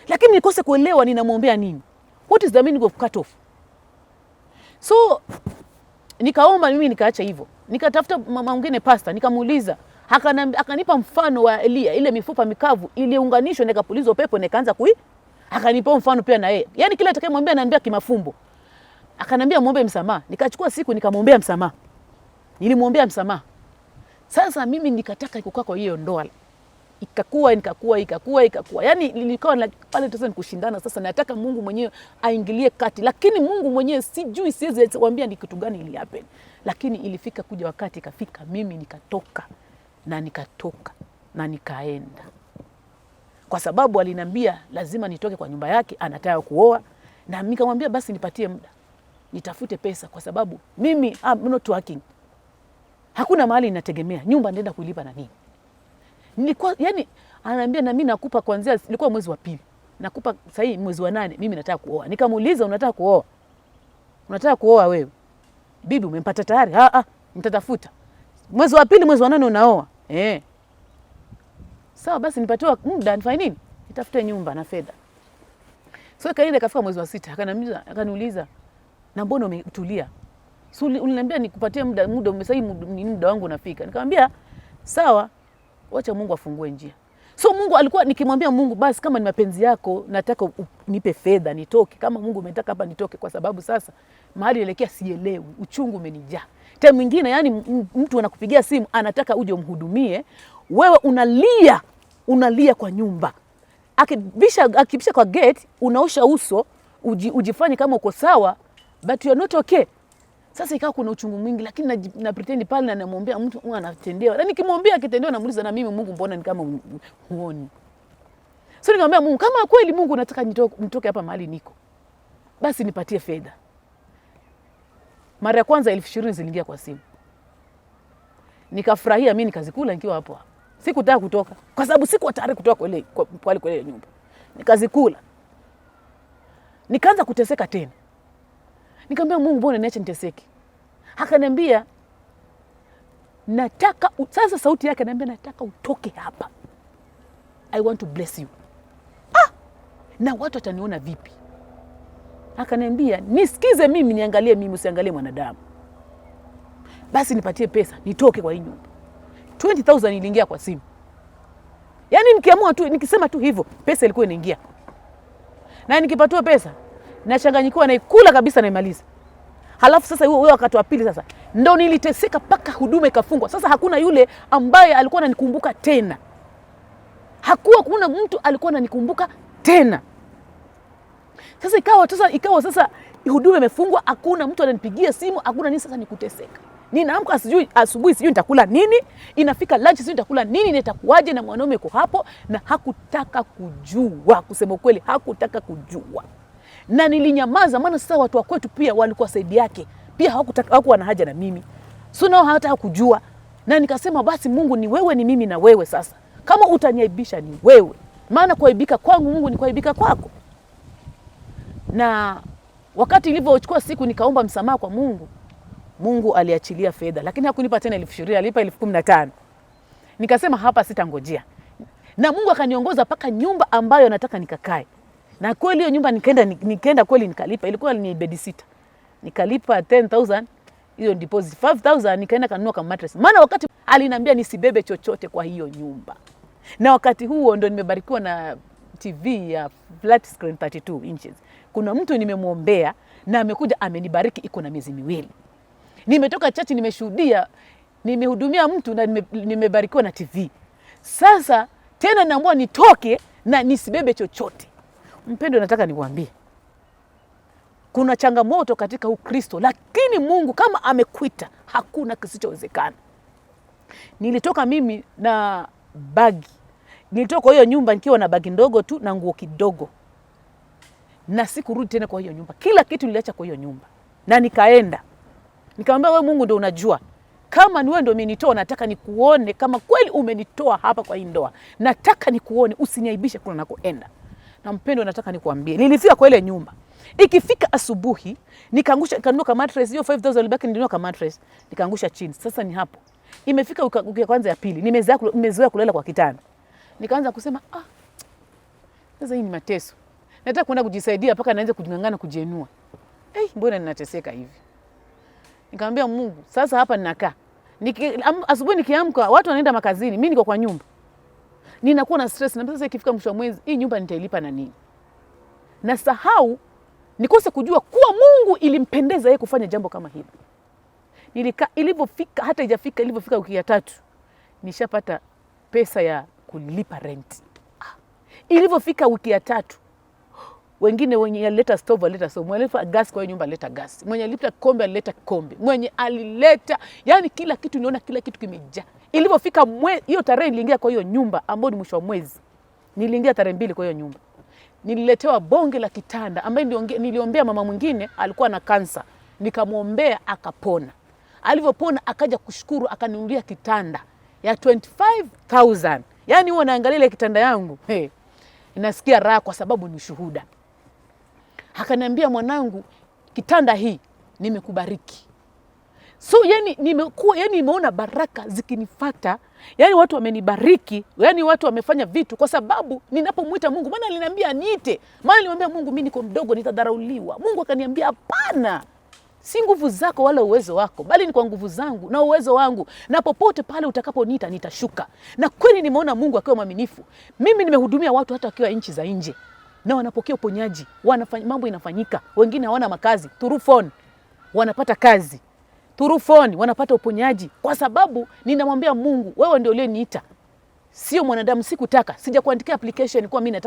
Lakini nikose kuelewa ninamwombea nini. What is the meaning of cut off? So nikaomba mimi nikaacha hivyo. Nikatafuta mama mwingine pastor nikamuuliza, akanipa mfano wa Elia, ile mifupa mikavu iliunganishwa na ikapulizwa pepo na ikaanza kui. Akanipa mfano pia na yeye. Yaani kila atakayemwambia ananiambia kimafumbo. Akaniambia muombe msamaha. Nikachukua siku nikamwombea msamaha. Nilimwombea msamaha. Sasa mimi nikataka kukaa kwa hiyo ndoa. Ikakua, ikakua, ikakua, ikakua. Yaani nilikuwa na pale sasa nikushindana sasa, nataka Mungu mwenyewe aingilie kati. Lakini Mungu mwenyewe sijui, siwezi kuambia ni kitu gani ili happen. Lakini ilifika kuja wakati ikafika mimi nikatoka na nikatoka na nikaenda. Kwa sababu aliniambia lazima nitoke kwa nyumba yake, anataka kuoa. Na nikamwambia basi nipatie muda, nitafute pesa kwa sababu mimi I'm not working. Hakuna mahali ninategemea, nyumba nitaenda kuilipa na nini? Nilikuwa yani ananiambia na mimi nakupa kuanzia, ilikuwa mwezi wa 2. Nakupa sasa hii mwezi wa 8 mimi nataka kuoa. Nikamuuliza unataka kuoa? Unataka kuoa wewe? Bibi umempata tayari? Ah ah, nitatafuta. Mwezi wa 2 mwezi wa 8 unaoa. Sawa basi nipatiwa muda nifanye nini? Nitafute nyumba na fedha. So kaenda ikafika mwezi wa 6 akaniuliza na mbona umetulia? So uliniambia nikupatie muda, muda umesahii, ni muda wangu unafika. Nikamwambia sawa, wacha Mungu afungue njia. So Mungu alikuwa nikimwambia Mungu basi kama ni mapenzi yako nataka nipe fedha nitoke, kama Mungu umetaka hapa nitoke, kwa sababu sasa mahali naelekea sielewi, uchungu umenijaa. Time mwingine yani mtu anakupigia simu anataka uje umhudumie, wewe unalia, unalia kwa nyumba. Akibisha kwa gate unaosha uso, ujifanye kama uko sawa but you are not okay. Sasa ikawa kuna uchungu mwingi, lakini na pretend pale na namwombea mtu, Mungu anatendewa. Na nikimwombea akitendewa namuuliza na mimi Mungu mbona ni kama huoni? So nikamwambia Mungu, kama kweli Mungu nataka nitoke hapa mahali niko, basi nipatie fedha. Mara ya kwanza 20,000 ziliingia kwa simu, nikafurahia mimi, nikazikula nikiwa hapo hapo. Sikutaka kutoka kwa sababu sikuwa tayari kutoka kwa ile nyumba. Nikazikula, nikaanza kuteseka tena. Nikamwambia Mungu, mbona niache niteseke? Akaniambia nataka sasa sauti yake ananiambia nataka utoke hapa, I want to bless you. Ah, na watu wataniona vipi? Akaniambia nisikize mimi, niangalie mimi, usiangalie mwanadamu. Basi nipatie pesa nitoke kwa hii nyumba. 20,000 iliingia kwa simu. Yaani nikiamua tu, nikisema tu hivyo, pesa ilikuwa inaingia. Na nikipatiwa pesa nachanganyikiwa, naikula kabisa, naimaliza. Halafu sasa huo wakati wa pili sasa ndo niliteseka mpaka huduma ikafungwa. Sasa hakuna yule ambaye alikuwa ananikumbuka tena. Hakuwa kuna mtu alikuwa ananikumbuka tena. Sasa ikawa sasa huduma imefungwa, hakuna mtu ananipigia simu, hakuna nini. Sasa nikuteseka. Ninaamka sijui asubuhi sijui nitakula nini, inafika lunch sijui nitakula nini, nitakuwaje, na mwanaume yuko hapo na hakutaka kujua, kusema ukweli hakutaka kujua. Na nilinyamaza, maana sasa watu wa kwetu pia walikuwa saidi yake, pia hawakuwa na haja na mimi. So nao hata hakujua. Na nikasema basi Mungu ni wewe, ni mimi na wewe sasa. Kama utaniaibisha ni wewe. Maana kuaibika kwangu Mungu ni kuaibika kwako. Na wakati ilivyochukua siku nikaomba msamaha kwa Mungu, Mungu aliachilia fedha, lakini hakunipa tena 20,000, alinipa 15,000. Nikasema hapa sitangojea. Na Mungu akaniongoza mpaka nyumba ambayo nataka nikakae. Na kweli hiyo nyumba nikaenda kweli nikalipa, ilikuwa ni bed sita. Nikalipa 10,000 hiyo deposit, 5,000 nikaenda kanunua kama mattress. Maana wakati aliniambia nisibebe chochote kwa hiyo nyumba. Na wakati huo ndo nimebarikiwa na TV ya flat screen 32 inches. Kuna mtu nimemuombea na amekuja amenibariki, iko na miezi miwili. Nimetoka church, nimeshuhudia, nimehudumia mtu na nimebarikiwa na TV. Sasa tena naamua nitoke na nisibebe chochote. Mpendo, nataka niwaambie kuna changamoto katika Ukristo, lakini Mungu kama amekuita hakuna kisichowezekana. Nilitoka mimi na bagi. Nilitoka kwa hiyo nyumba nikiwa na bagi ndogo tu na nguo kidogo. Na sikurudi tena kwa hiyo nyumba. Kila kitu niliacha kwa hiyo nyumba. Na nikaenda. Nikamwambia wewe Mungu ndio unajua. Kama ni wewe ndio umenitoa, nataka nikuone kama kweli umenitoa hapa kwa hii ndoa. Nataka nikuone, usiniaibishe kule nakoenda. Na mpendo, nataka nikuambie, nilifika kwa ile nyumba. Ikifika asubuhi, nikaangusha, nikanunua kama mattress, hiyo 5000 ilibaki, nilinunua kama mattress, nikaangusha chini. Sasa ni hapo. Imefika wiki ya kwanza ya pili, nimezoea kulala kwa kitanda. Nikaanza kusema, sasa hii ni mateso. Nataka kwenda kujisaidia mpaka naanze kujingangana kujiinua. Mbona ninateseka hivi? Nikamwambia Mungu, sasa hapa ninakaa. Asubuhi nikiamka watu wanaenda makazini, mimi niko kwa nyumba. Ninakuwa na stress, na sasa ikifika mwisho wa mwezi hii nyumba nitailipa na nini? Nasahau nikose kujua kuwa Mungu ilimpendeza yeye kufanya jambo kama hili. Nilika, ilivyofika, hata haijafika, ilivyofika wiki ya tatu nishapata pesa ya kulipa rent. Ilivyofika wiki ya tatu, wengine wenye alileta stove alileta stove, mwenye alileta gas kwa hiyo nyumba alileta gas, mwenye alileta kombe alileta kombe, mwenye alileta, yani kila kitu, niona kila kitu kimejaa. Ilivyofika hiyo tarehe niliingia kwa hiyo nyumba ambayo ni mwisho wa mwezi. Niliingia tarehe 2 kwa hiyo nyumba. Nililetewa bonge la kitanda ambaye niliombea mama mwingine alikuwa na kansa. Nikamwombea akapona. Alivyopona akaja kushukuru, akaninunulia kitanda ya 25,000. Yaani huwa naangalia ile kitanda yangu, hey, nasikia raha kwa sababu ni shuhuda. Akaniambia, mwanangu, kitanda hii nimekubariki. So yani nimekuwa, yani nimeona baraka zikinifuata. Yani watu wamenibariki, yani watu wamefanya vitu kwa sababu ninapomuita Mungu, maana aliniambia niite. Maana nilimwambia Mungu mimi niko mdogo nitadharauliwa. Mungu akaniambia hapana. Si nguvu zako wala uwezo wako, bali ni kwa nguvu zangu na uwezo wangu. Na popote pale utakaponiita nitashuka. Na kweli nimeona Mungu akiwa mwaminifu. Mimi nimehudumia watu hata wakiwa nchi za nje. Na wanapokea uponyaji, mambo inafanyika. Wengine hawana makazi, through phone wanapata kazi. Through phone wanapata uponyaji. Kwa sababu ninamwambia Mungu, wewe ndio uliyeniita. Sio mwanadamu, sikutaka, sijakuandikia application kwa mimi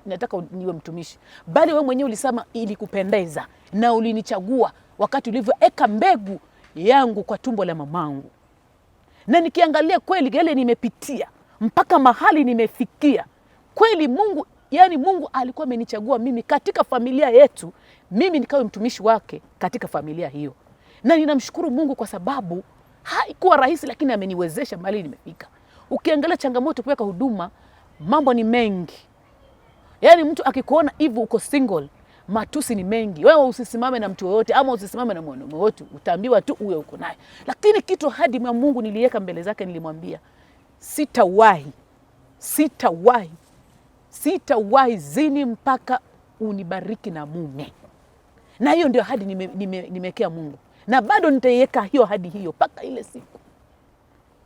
nataka niwe mtumishi. Bali wewe mwenyewe ulisema ilikupendeza na ulinichagua wakati ulivyoweka mbegu yangu kwa tumbo la mamangu. Na nikiangalia kweli yale nimepitia mpaka mahali nimefikia, kweli Mungu Yani Mungu alikuwa amenichagua mimi katika familia yetu, mimi nikawe mtumishi wake katika familia hiyo, na ninamshukuru Mungu kwa sababu haikuwa rahisi, lakini ameniwezesha mahali nimefika. Ukiangalia changamoto kuweka huduma, mambo ni mengi. Yaani mtu akikuona hivyo uko single, matusi ni mengi. Wewe usisimame na mtu yoyote ama usisimame na mwanaume yoyote, utaambiwa tu uwe uko naye. Lakini kitu hadi mwa Mungu niliweka mbele zake, nilimwambia sitawahi, sitawahi, sitawahi zini mpaka unibariki na mume. Na hiyo ndio ahadi nimewekea Mungu, na bado nitaiweka hiyo ahadi hiyo mpaka ile siku.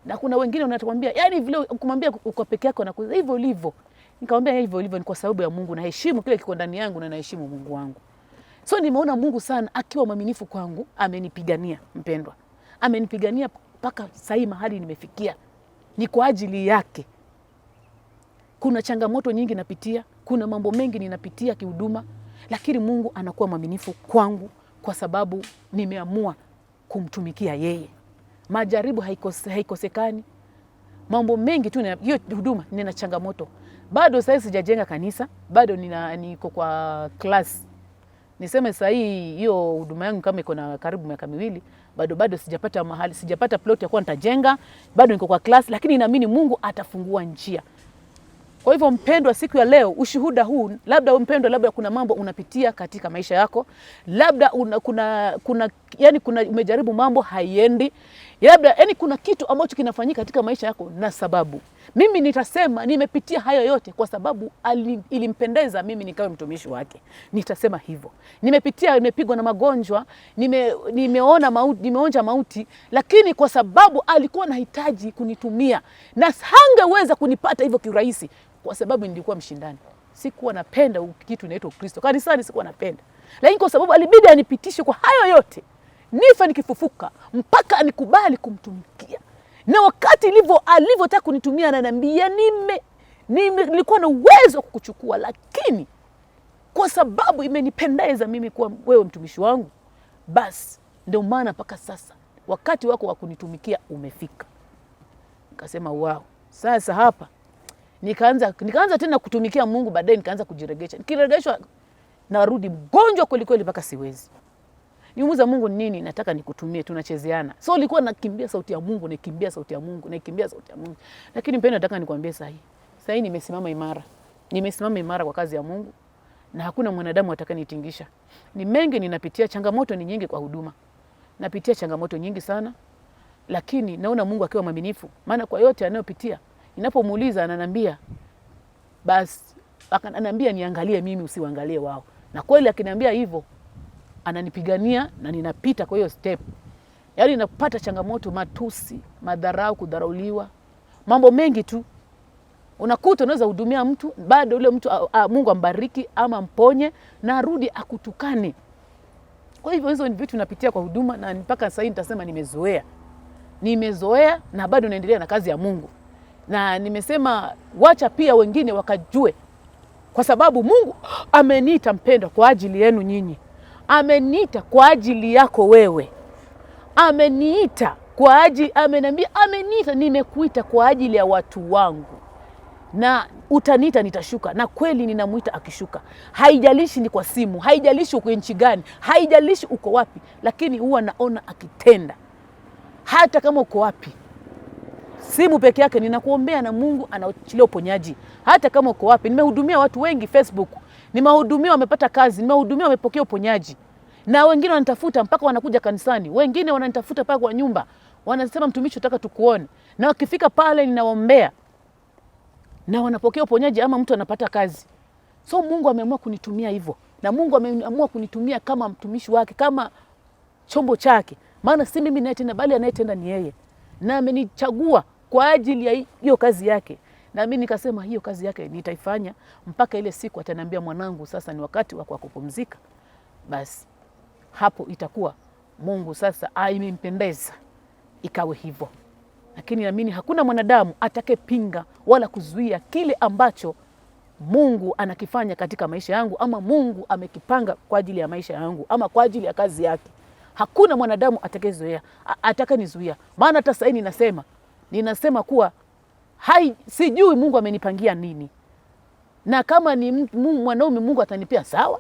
Na kuna wengine wanatuambia, yani vile kumwambia uko peke yako na hivyo ulivyo. Nikamwambia hivyo ulivyo ni kwa sababu ya Mungu, naheshimu kile kiko ndani yangu na naheshimu Mungu wangu. So nimeona Mungu sana akiwa mwaminifu kwangu, amenipigania mpendwa, amenipigania mpaka sahii mahali nimefikia, ni kwa ajili yake. Kuna changamoto nyingi napitia, kuna mambo mengi ninapitia kihuduma, lakini Mungu anakuwa mwaminifu kwangu kwa sababu nimeamua kumtumikia yeye. Majaribu haikosekani, mambo mengi tu. Hiyo huduma nina changamoto bado. Sasa sijajenga kanisa bado, niko kwa class. Niseme sasa hii hiyo huduma yangu kama iko na karibu miaka 2, bado sijapata mahali, sijapata plot ya kuwa nitajenga, bado niko kwa class, lakini naamini Mungu atafungua njia. Kwa hivyo mpendwa, siku ya leo ushuhuda huu, labda mpendwa, labda kuna mambo unapitia katika maisha yako, labda una, kuna, kuna, yani kuna umejaribu mambo haiendi, labda yani kuna kitu ambacho kinafanyika katika maisha yako, na sababu mimi nitasema nimepitia hayo yote kwa sababu ilimpendeza mimi nikawe mtumishi wake. Nitasema hivyo, nimepitia, nimepigwa na magonjwa, nimeona mauti, nimeonja mauti, lakini kwa sababu alikuwa anahitaji kunitumia na hangeweza kunipata hivyo kirahisi, kwa sababu nilikuwa mshindani. Sikuwa napenda kitu inaitwa Ukristo kanisani, sikuwa napenda, lakini kwa sababu alibidi anipitishe kwa hayo yote, nife nikifufuka, mpaka anikubali kumtumikia. Na wakati alivyotaka kunitumia, ananiambia nilikuwa na uwezo wa kukuchukua, lakini kwa sababu imenipendeza mimi kuwa wewe mtumishi wangu, basi ndio maana mpaka sasa wakati wako wa kunitumikia umefika. Nikasema wow, sasa hapa nikaanza tena kutumikia Mungu. Baadaye nikaanza kujiregesha, nikiregeshwa narudi mgonjwa kweli kweli mpaka siwezi. Nimuuliza Mungu, nini nataka nikutumie, tunachezeana. So nilikuwa nakimbia sauti ya Mungu, nikimbia sauti ya Mungu, nikimbia sauti ya Mungu. Lakini mpendwa, nataka nikwambie sahi. Sahi nimesimama imara. Nimesimama imara kwa kazi ya Mungu na hakuna mwanadamu atakayenitingisha. Ni mengi ninapitia, changamoto ni nyingi kwa huduma. Napitia changamoto nyingi sana, lakini naona Mungu akiwa mwaminifu, maana kwa yote anayopitia, ninapomuuliza ananiambia basi, ananiambia niangalie mimi, usiwaangalie wao. Na kweli akiniambia hivyo ananipigania na ninapita kwa hiyo step. Yaani napata changamoto, matusi, madharau, kudharauliwa, mambo mengi tu. Unakuta unaweza hudumia mtu, bado yule mtu Mungu ambariki ama amponye na arudi akutukane. Kwa hivyo hizo ni vitu napitia kwa huduma, na mpaka sasa hivi nitasema nimezoea. Nimezoea na bado naendelea na kazi ya Mungu. Na nimesema wacha pia wengine wakajue, kwa sababu Mungu ameniita mpendwa kwa ajili yenu nyinyi. Ameniita kwa ajili yako wewe. Ameniita kwa ajili, ameniambia, ameniita, nimekuita kwa ajili ya watu wangu. Na utaniita nitashuka. Na kweli ninamuita akishuka. Haijalishi ni kwa simu, haijalishi uko nchi gani, haijalishi uko wapi, lakini huwa naona akitenda. Hata kama uko wapi. Simu peke yake ninakuombea na Mungu anaachilia uponyaji. Hata kama uko wapi. Nimehudumia watu wengi Facebook. Nimehudumia wamepata kazi, nimehudumia wamepokea uponyaji. Na wengine wananitafuta mpaka wanakuja kanisani, wengine wananitafuta mpaka kwa nyumba. Wanasema mtumishi, nataka tukuone. Na wakifika pale ninawaombea. Na wanapokea uponyaji ama mtu anapata kazi. So Mungu ameamua kunitumia hivyo. Na Mungu ameamua kunitumia kama mtumishi wake, kama chombo chake. Maana si mimi ninayetenda, bali anayetenda ni yeye. Na amenichagua kwa ajili ya hiyo kazi yake. Na mimi nikasema hiyo kazi yake nitaifanya mpaka ile siku ataniambia mwanangu, sasa ni wakati wa kupumzika. Basi hapo itakuwa Mungu sasa imempendeza ikawe hivyo. Lakini naamini hakuna mwanadamu atakayepinga wala kuzuia kile ambacho Mungu anakifanya katika maisha yangu, ama Mungu amekipanga kwa ajili ya maisha yangu, ama kwa ajili ya kazi yake. Hakuna mwanadamu atakayezuia, atakayenizuia. Maana hata sasa ninasema kuwa sijui Mungu amenipangia nini. Na kama ni mwanaume Mungu atanipea sawa.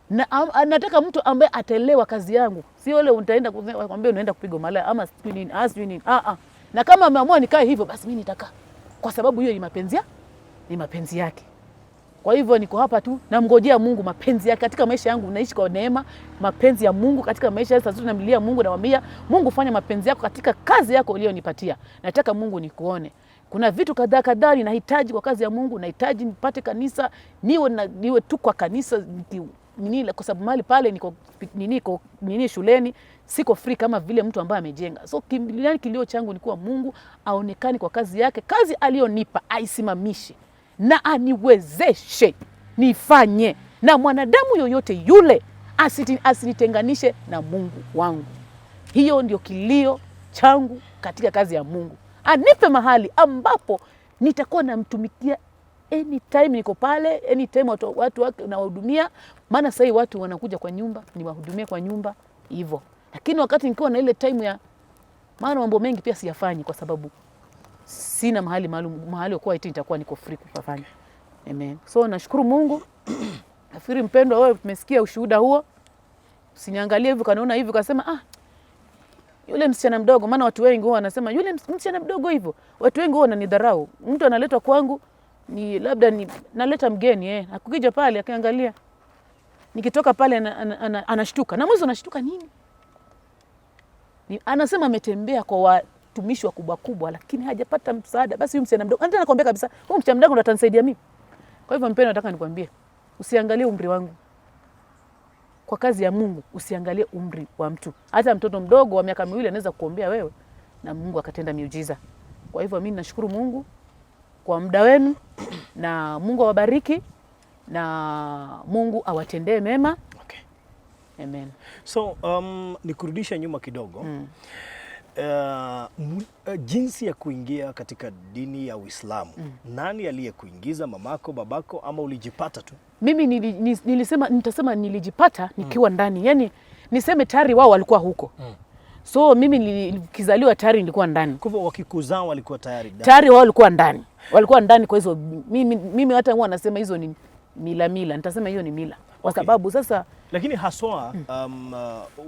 Na nataka mtu ambaye ataelewa kazi yangu, sio ile utaenda kwambia unaenda kupiga malaya ama sijui nini, sijui nini. Na kama ameamua nikae hivyo, basi mimi nitakaa, kwa sababu hiyo ni mapenzi yake. Kwa hivyo niko hapa tu namngojea Mungu mapenzi yake katika maisha yangu. Naishi kwa neema, mapenzi ya Mungu katika maisha yangu. Sasa tunamlilia Mungu, namwambia Mungu, fanya mapenzi yako katika kazi yako uliyonipatia. Nataka Mungu nikuone. Kuna vitu kadhaa kadhaa ninahitaji kwa kazi ya Mungu, nahitaji nipate kanisa, niwe tu kwa kanisa nini, kwa sababu mahali pale niko nini, niko nini shuleni, siko free kama vile mtu ambaye amejenga. So kilio changu ni kuwa Mungu aonekane kwa kazi yake, kazi aliyonipa aisimamishe na aniwezeshe nifanye, na mwanadamu yoyote yule asinitenganishe na Mungu wangu. Hiyo ndio kilio changu katika kazi ya Mungu. Anipe mahali ambapo nitakuwa namtumikia anytime niko pale, anytime watu wake nawahudumia. Maana sasa hivi watu wanakuja kwa nyumba, niwahudumie kwa nyumba hivyo. Lakini wakati nikiwa na ile time ya, maana mambo mengi pia siyafanyi kwa sababu sina mahali maalum, mahali kwa eti nitakuwa niko free kufanya. Amen. So nashukuru Mungu. Nafikiri mpendwa, wewe tumesikia ushuhuda huo. Usiniangalie hivi kanaona hivi kasema yule msichana mdogo, maana watu wengi huwa wanasema yule msichana mdogo hivyo. Watu wengi huwa wananidharau. Mtu analetwa kwangu ni labda ni naleta mgeni akukija pale akiangalia. Nikitoka pale anashtuka. Na mwanzo anashtuka nini? Anasema ametembea kwa watumishi wakubwa kubwa lakini hajapata msaada. Basi huyu msichana mdogo, hata nakwambia kabisa, huyu msichana mdogo ndo atanisaidia mimi. Kwa hivyo mpendwa, nataka nikwambie, usiangalie umri wangu. Kwa kazi ya Mungu usiangalie umri wa mtu. Hata mtoto mdogo wa miaka 2 anaweza kuombea wewe na Mungu akatenda miujiza. Kwa hivyo mimi nashukuru Mungu kwa muda wenu na Mungu awabariki na Mungu awatendee mema. Okay. Amen. So nikurudisha nyuma kidogo. Jinsi ya kuingia katika dini ya Uislamu. Nani aliyekuingiza, mamako, babako ama ulijipata tu? Mimi nitasema nilijipata nikiwa ndani. Yaani niseme tayari wao walikuwa huko. So mimi nikizaliwa tayari nilikuwa ndani. Kwa hivyo wakikuzaa walikuwa tayari ndani. Tayari wao walikuwa ndani. Walikuwa ndani kwa hizo mimi hata huwa nasema hizo ni mila. Nitasema hiyo ni mila. Kwa sababu sasa lakini haswa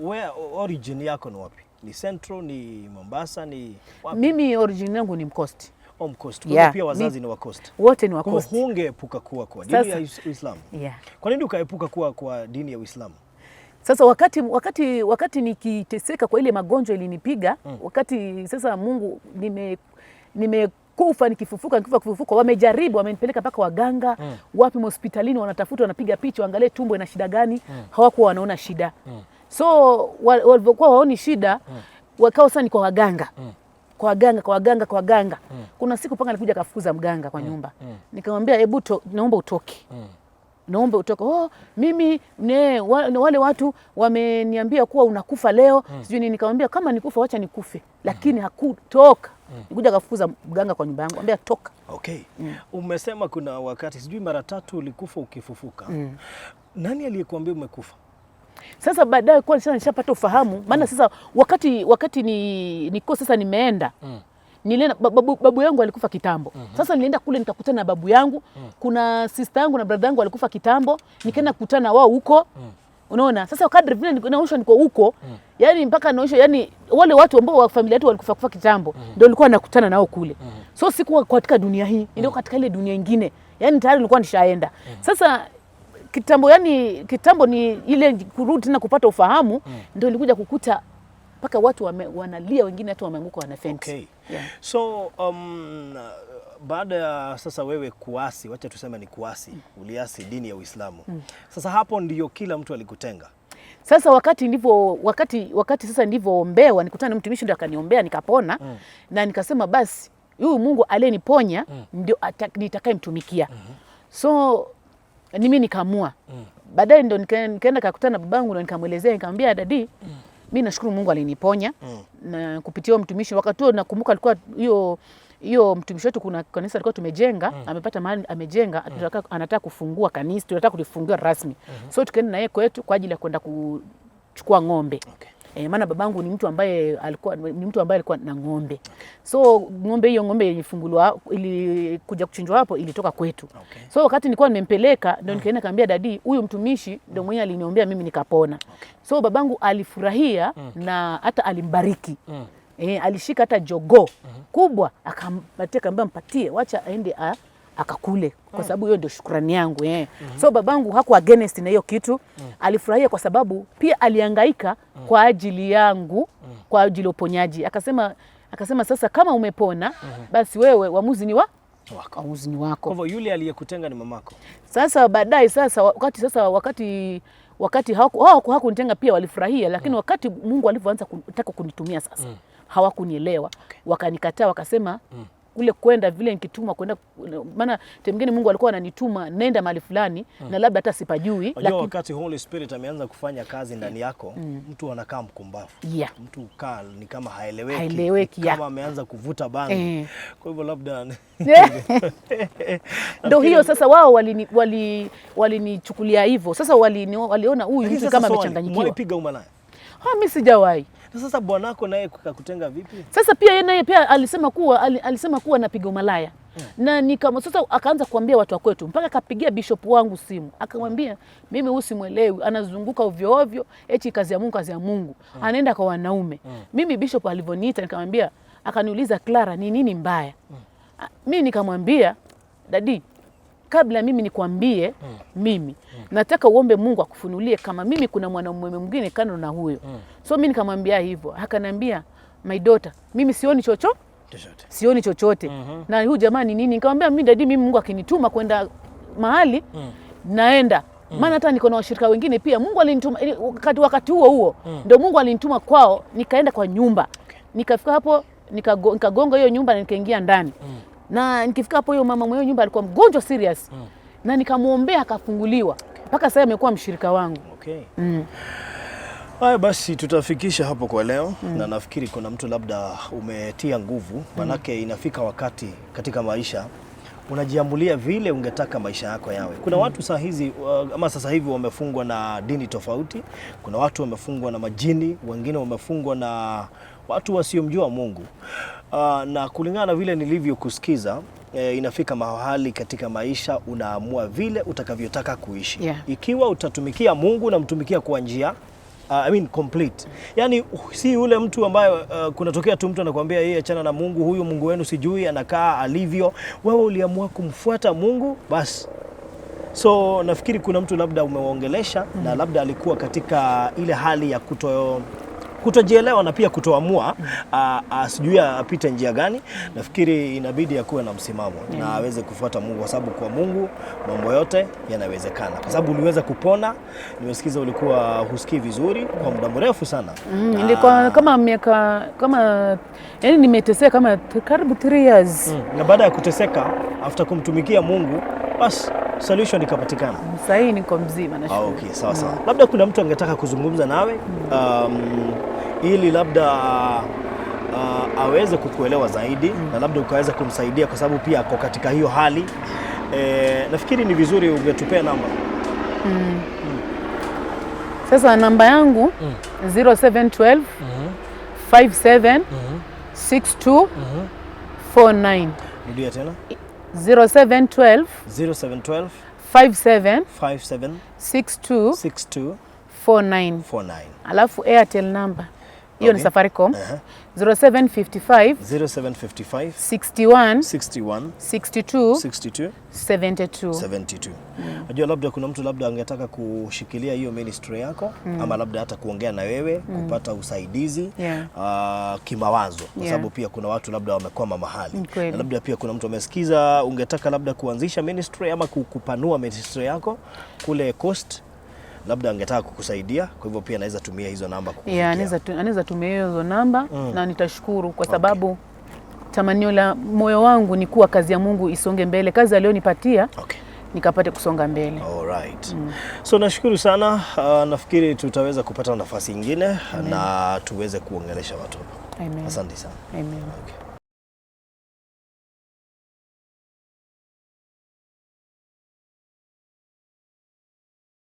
where origin yako ni wapi? Ni Central, ni Mombasa, ni wapi? Mimi origin yangu ni Mcoast. Oh, Mcoast. Yeah. Pia wazazi ni wa Coast. Wote ni wa Coast. Kwa hungeepuka kuwa kwa dini ya Uislamu. Yeah. Kwa nini ukaepuka kuwa kwa dini ya Uislamu? Sasa wakati nikiteseka kwa ile magonjwa ilinipiga, wakati sasa Mungu nimekufa nikifufuka, nikifufuka, wamejaribu, wamenipeleka mpaka waganga, wapi hospitalini wanatafuta, wanapiga picha waangalie tumbo ina shida gani, hawakuwa wanaona shida. So walivyokuwa waoni shida, wakawa sasa ni kwa waganga. Kwa waganga, kwa waganga. Kuna siku panga alikuja akafukuza mganga kwa nyumba. Nikamwambia hebu naomba utoke. Naomba utoke. Oh, mimi wale watu wameniambia kuwa unakufa leo. Sijui nini. Nikamwambia kama nikufa wacha nikufe, lakini hakutoka. Nikuja akafukuza mganga kwa nyumba yangu. Ambia toka. Okay. Umesema kuna wakati sijui mara 3 ulikufa ukifufuka. Nani aliyekuambia umekufa? Sasa baadaye kwa sasa nishapata ufahamu, maana sasa wakati niko sasa nimeenda. Nilienda babu yangu alikufa kitambo. Sasa nilienda kule nikakutana na babu yangu. Kuna sister yangu na brother yangu alikufa kitambo, nikaenda kukutana wao huko. Unaona? Sasa kadri vile naonyeshwa niko huko, yani mpaka naonyeshwa, yani wale watu ambao wa familia yetu walikufa kufa kitambo, ndio nilikuwa nakutana nao kule. So sikuwa katika dunia hii, nilikuwa katika ile dunia nyingine. Yani tayari nilikuwa nishaenda. Sasa kitambo, yani kitambo ni ile kurudi tena kupata ufahamu, ndio nilikuja kukuta mpaka watu wanalia, wengine hata wameanguka wana faint. Okay. Yeah. So baada ya sasa wewe kuasi, wacha tuseme ni kuasi, uliasi dini ya Uislamu. Sasa hapo ndio kila mtu alikutenga. Sasa wakati sasa nilivyoombewa, nikutana na mtumishi ndio akaniombea nikapona. Na nikasema basi huyu Mungu aliyeniponya ndio nitakayemtumikia. So mimi nikaamua. Baadaye ndio nikaenda kakutana na babangu na nikamwelezea, nikamwambia dadi, mimi nashukuru Mungu aliniponya na kupitia mtumishi. Wakati huo nakumbuka alikuwa hiyo mtumishi wetu, kuna kanisa alikuwa tumejenga, amepata mahali amejenga, anataka kufungua kanisa, tunataka kulifungua rasmi. So tukaenda na yeye kwetu kwa ajili ya kwenda kuchukua ng'ombe. Okay. Maana babangu ni mtu ambaye alikuwa na ng'ombe. So ng'ombe, hiyo ng'ombe ilifunguliwa, ilikuja kuchinjwa hapo, ilitoka kwetu. So wakati nilikuwa nimempeleka, ndio nikaenda kaambia daddy, huyu mtumishi ndio mwenye aliniombea mimi nikapona. So babangu alifurahia na hata alimbariki. Alishika hata jogoo kubwa akampatia, akaambia mpatie, wacha aende akakule kwa sababu hiyo ndio shukrani yangu. So babangu hakuwa against na hiyo kitu. Alifurahia kwa sababu pia alihangaika kwa ajili yangu, kwa ajili ya uponyaji. Akasema sasa kama umepona, basi wewe uamuzi ni wa Wako. Uamuzi ni wako. Kwa hivyo yule aliyekutenga ni mamako. Sasa baadaye, sasa wakati sasa wakati wakati hawakunitenga pia walifurahia, lakini wakati Mungu alivyoanza kutaka kunitumia sasa, hawakunielewa, wakanikataa, wakasema kule kwenda vile nikituma kwenda, maana time Mungu alikuwa ananituma nenda mahali fulani na labda hata sipajui, Unajua, lakini wakati Holy Spirit ameanza kufanya kazi ndani yako, mtu anakaa mkumbafu. Mtu kaa ni kama haeleweki, Haeleweki, ni kama ameanza kuvuta bangi. Kwa hivyo labda Ndo hiyo sasa wao walinichukulia hivyo sasa, waliona huyu Lakini mtu sasa kama swali, amechanganyikiwa. umewahi piga umalaya? Ah, mimi sijawahi. Na sasa bwanako naye kakutenga vipi? Sasa pia yeye naye pia alisema kuwa napiga umalaya. Na nikama sasa akaanza kuambia watu wa kwetu, mpaka akapigia bishop wangu simu, akamwambia mimi huyu simwelewi, anazunguka ovyo ovyo, eti kazi ya Mungu, kazi ya Mungu, anaenda kwa wanaume. Mimi bishop alivyoniita nikamwambia, akaniuliza, "Clara, ni nini mbaya?" Ah, mimi nikamwambia, "Daddy, kabla mimi nikwambie, mimi nataka uombe Mungu akufunulie kama mimi kuna mwanamume mwingine kando na huyo." So mimi nikamwambia hivyo, akaniambia, "My daughter, mimi sioni Chochote. sioni chochote na huyu jamaa ni nini?" Nikamwambia, "Mimi daddy, mimi Mungu akinituma kwenda mahali naenda, maana hata niko na washirika wengine pia Mungu alinituma wakati huo huo ndio Mungu alinituma kwao, nikaenda kwa nyumba." Nikafika hapo, nikagonga hiyo nyumba na nikaingia ndani, na nikifika hapo, hiyo mama mwenye nyumba alikuwa mgonjwa serious, na nikamwombea akafunguliwa, mpaka sasa amekuwa mshirika wangu. Okay. Haya basi, tutafikisha hapo kwa leo na nafikiri kuna mtu labda umetia nguvu, manake inafika wakati katika maisha unajiamulia vile ungetaka maisha yako yawe. Kuna watu saa hizi ama sasa hivi wamefungwa na dini tofauti, kuna watu wamefungwa na majini, wengine wamefungwa na watu wasiomjua Mungu. Na kulingana na vile nilivyokusikiza, inafika mahali katika maisha unaamua vile utakavyotaka kuishi. Ikiwa utatumikia Mungu, unamtumikia kwa njia I mean complete. Yani si yule mtu ambaye kunatokea tu mtu anakuambia yeye achana na Mungu, huyu Mungu wenu sijui anakaa alivyo. Wewe uliamua kumfuata Mungu basi. So nafikiri kuna mtu labda umewaongelesha na labda alikuwa katika ile hali ya kutojielewa na pia kutoamua, sijui apite njia gani. Nafikiri inabidi akuwe na msimamo na aweze kufuata Mungu, kwa sababu kwa Mungu mambo yote yanawezekana. Kwa sababu uliweza kupona, nimesikiza ulikuwa husikii vizuri kwa muda mrefu sana. Ilikuwa kama miaka kama, yani nimeteseka kama karibu 3 years. Na baada ya kuteseka after kumtumikia Mungu, bas solution ikapatikana. Sasa hii niko mzima, Ah, nashukuru. okay, sawa sawa. Labda kuna mtu angetaka kuzungumza nawe ili labda aweze kukuelewa zaidi na labda ukaweza kumsaidia kwa sababu pia ako katika hiyo hali. Nafikiri ni vizuri ungetupea namba. Sasa namba yangu 0712 57 62 49. Rudia tena. 0712 0712 57 57 62 62 49. 49. Alafu Airtel number hiyo ni Safaricom, 0755 0755 61 61 62 62 72. 72. Najua labda kuna mtu labda angetaka kushikilia hiyo ministry yako ama labda hata kuongea na wewe kupata usaidizi kimawazo kwa sababu pia kuna watu labda wamekwama mahali na labda pia kuna mtu amesikiza ungetaka labda kuanzisha ministry ama kupanua ministry yako kule Coast, labda angetaka kukusaidia, kwa hivyo pia anaweza tumia hizo namba kukufikia. Yeah, anaweza tumia hizo namba na nitashukuru kwa sababu tamanio la moyo wangu ni kuwa kazi ya Mungu isonge mbele, kazi aliyonipatia nikapate kusonga mbele. Alright. So nashukuru sana. Nafikiri tutaweza kupata nafasi nyingine na tuweze kuongelesha watu. Amen. Asante sana. Amen. Okay.